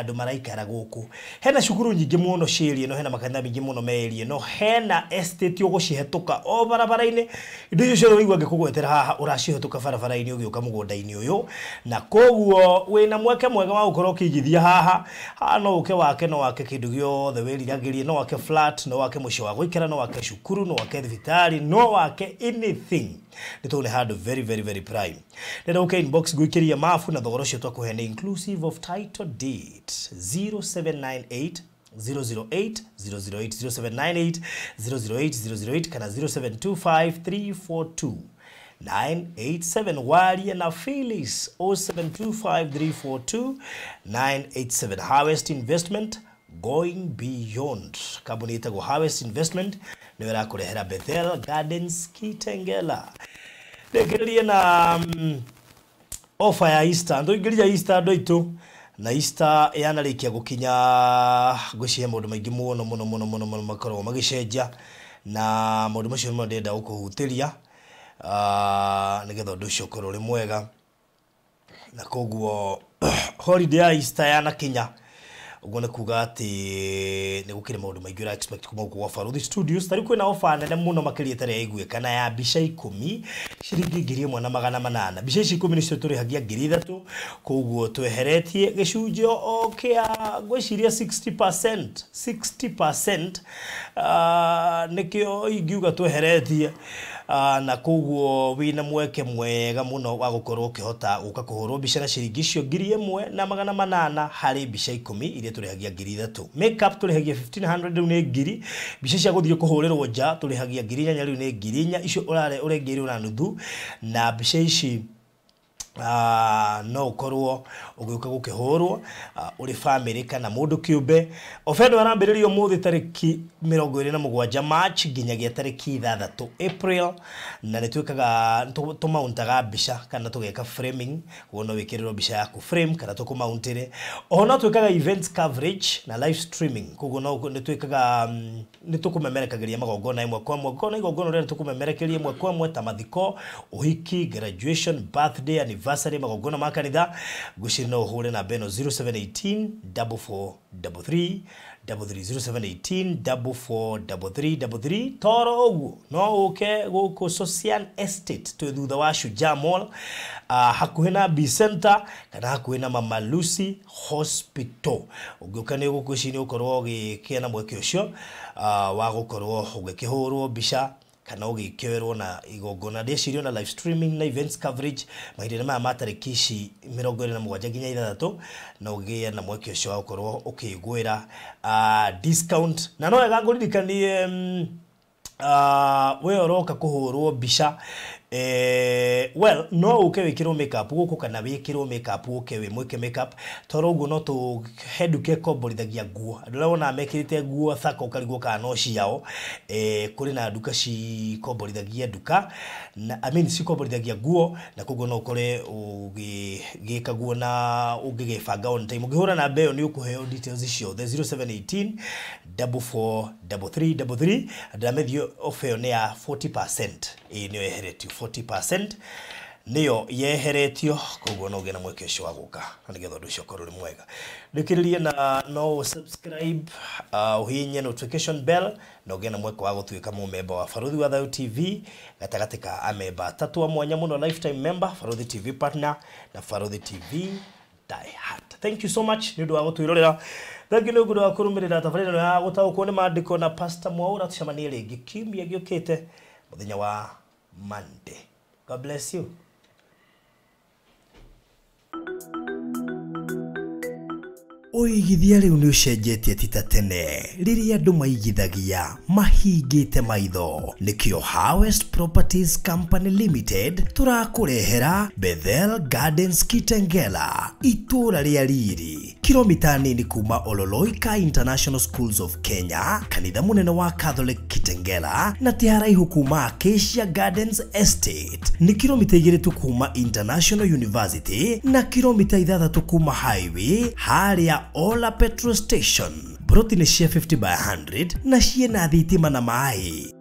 andũ maraikara gũkũ. Hena cukuru nyingĩ mũno ciĩ area ĩno, hena makanitha maingĩ mũno me area ĩno, hena estate ũgũcihetũka o barabara-inĩ. Indo icio ciothe ũraigua ngĩkũgwetera haha ũracihetũka barabara-inĩ ũgĩũka mũgũnda-inĩ ũyũ, na koguo wĩna mweke mwega wa gũkorwo ũkĩigithia haha. Haha no ũke wake, no wake kĩndũ gĩothe wĩriragĩrie, no wake flat, no wake mũciĩ wa gũikara, no wake cukuru, no wake thibitarĩ, no wake anything. Nĩ tũrĩ handũ very very very prime. Nenda ũke inbox ngũikĩria mabu na thogora ũcio twakũhe nĩ inclusive of title deed. 0798 008 008, 0798 008 008 kana 0725 342 987. Waria na Phyllis 0725 342 987. Harvest Investment, going beyond. Kambuni ĩtagwo Harvest Investment nĩyo ĩrakũrehera Bethel Gardens Kitengela. Rĩkĩrĩrie na offer ya Easter. Ndũingĩria Easter andũ aitũ, na Easter yanarĩkia gũkinya, ngwĩciria maũndũ maingĩ mũno mũno mũno mũno mũno makoragwo magĩcenjia, na maũndũ macio nĩmo ndĩrenda gũkũhutĩria nĩgetha ũndũ ũcio ũkorwo ũrĩ mwega. Na koguo holiday ya Easter yanakinya, ũguo nĩ kuga atĩ nĩ gũkĩrĩ maũndũ maingĩ ũra expect kuma gũkũ gwa Baruthi Studios. Ta rĩu kwĩna offer nene mũno makĩria ĩtarĩ yaiguĩka, na ya mbica 10 ciringi 1800. Mbica ici 10 nĩcio tũrĩhagia 3000, koguo tweheretie gĩcunjĩ o kĩa ngwĩciria 60%, nĩkĩo ingiuga tweheretie. Na koguo wĩna mweke mwega mũno wa gũkorwo ũkĩhota gũka kũhũrwo mbica na ciringi icio 1800 harĩ mbica 10 iria tũrĩhagia 3000. Makeup tũrĩhagia 1500 rĩu nĩ 1000. Mbica cia gũthiĩ kũhũrĩrwo nja tũrĩhagia 4000 rĩu nĩ 4000. Icio ũrengeirwo na nuthu. Na mbica ici no ũkorwo ũgĩũka gũkĩhũrwo ũrĩ family kana mũndũ kĩũmbe. Ofa ĩno ĩrambĩrĩrio ũmũthĩ tarĩki 27 March nginyagia tarĩki 6 April, na nĩ twĩkaga tũmauntaga mbica kana tũgeka framing, koguo no wĩkĩrĩrwo mbica yaku frame kana tũkũmauntĩre. Oho no twĩkaga events coverage na live streaming, koguo no nĩ twĩkaga nĩ tũkũmemerekagĩria magongona ĩmwe kwa ĩmwe. Ũngĩkorwo na igongona rĩrĩa tũkũmemerekeria ĩmwe kwa ĩmwe ta mathiko, ũhiki, graduation, birthday, anniversary, magongona ma kanitha, ngwĩciria no ũhũre namba ĩno 0718 4433 33, 0718 4433 33. Toro ũguo no ũke gũkũ Social Estate twĩ thutha wa Shujaa Mall, hakuhĩ na B Center kana hakuhĩ na Mama Lucy Hospital. Ũngĩũka nĩ ũgũkwĩciria nĩ ũkorwo ũgĩkĩa na mweke ũcio wa gũkorwo ũgĩkĩhũrwo mbica kana ũgĩkĩoerwo na igongona. Ndĩcirio na live streaming na events coverage mahinda-inĩ maya ma tarĩki ici 27 nginya 6, na ũgĩe na mweke ũcio wa gũkorwo ũkĩiguĩra discount. Na no wega ngũririkanie we ũroka kũhũrwo mbica, well, no ũke wĩkĩrwo makeup gũkũ kana wĩkĩrwo makeup ũke wĩ mwĩke makeup, tondũ ũguo no tũhe nduka ĩkomborithagia nguo. Andũ arĩa wonaga mekĩrĩte nguo thaka ũkarigwo kana no ciao. Kũrĩ na nduka cikomborithagia nduka na, I mean, cikomborithagia nguo, na koguo no ũkore ũgĩgĩka guo na ũngĩgĩbanga on time. Ũngĩhũra namba ĩyo nĩ ũkũheo details ciothe 0718 4433 33. Ndĩramethio ofa ĩyo nĩ ya 40%, ĩĩ nĩyo yeheretio 40% nĩyo yeheretio, koguo no ũgĩe na mweke ũcio wa gũka na nĩgetha ũndũ ũcio ũkorwo ũrĩ mwega. Ndĩkĩrĩrie na no subscribe, ũhihinye notification bell na ũgĩe na mweke wa gũtuĩka mũmemba wa Baruthi wa Thayu TV, gatagatĩ ka amemba atatũ a mwanya mũno, lifetime member, Baruthi TV partner na Baruthi TV Die Hard. Thank you so much nĩ ũndũ wa gũtwĩrorera. Thank you nĩ ũndũ wa kũrũmĩrĩra tabarĩra ĩno ya gũtaũkwo nĩ maandĩko na Pastor Mwaura. Tũcemanie rĩngĩ kiumia gĩũkĩte mũthenya wa Monday. God bless you. Ũigithia rĩu nĩ ũcenjetie ti ta tene rĩrĩa andũ maigithagia mahingĩte maitho. Nĩkĩo Harvest Properties Company Limited tũrakũrehera Bethel Gardens Kitengela, itũũra rĩa riri, kilomita nini kuma Ololoika International Schools of Kenya, kanitha mũnene wa Catholic Kitengela, na ti haraihu kuma Acacia Gardens Estate. Nĩ kilomita 2 tu kuma International University na kilomita 6 kuma highway harĩa Ola Petrol Station. Broti nĩ cia 50 by 100 na ciĩna thitima na maĩ.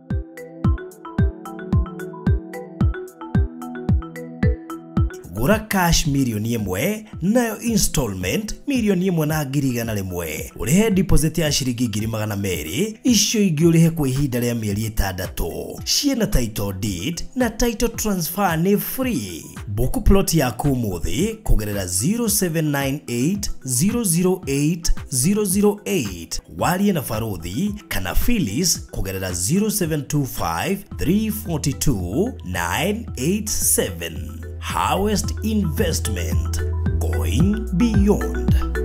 Gũra cash 1,000,000 nayo installment 1,100,000. Ũrĩhe deposit ya ciringi 200,000, icio ingĩ ũrĩhe kwa ihinda rĩa mĩeri 6. Ciĩna title deed na title transfer nĩ free. Book plot yaku ũmũthĩ kũgerera 0798 008 008. Warie na Baruthi kana Phyllis kũgerera 0725 342 987. Harvest Investment, going beyond.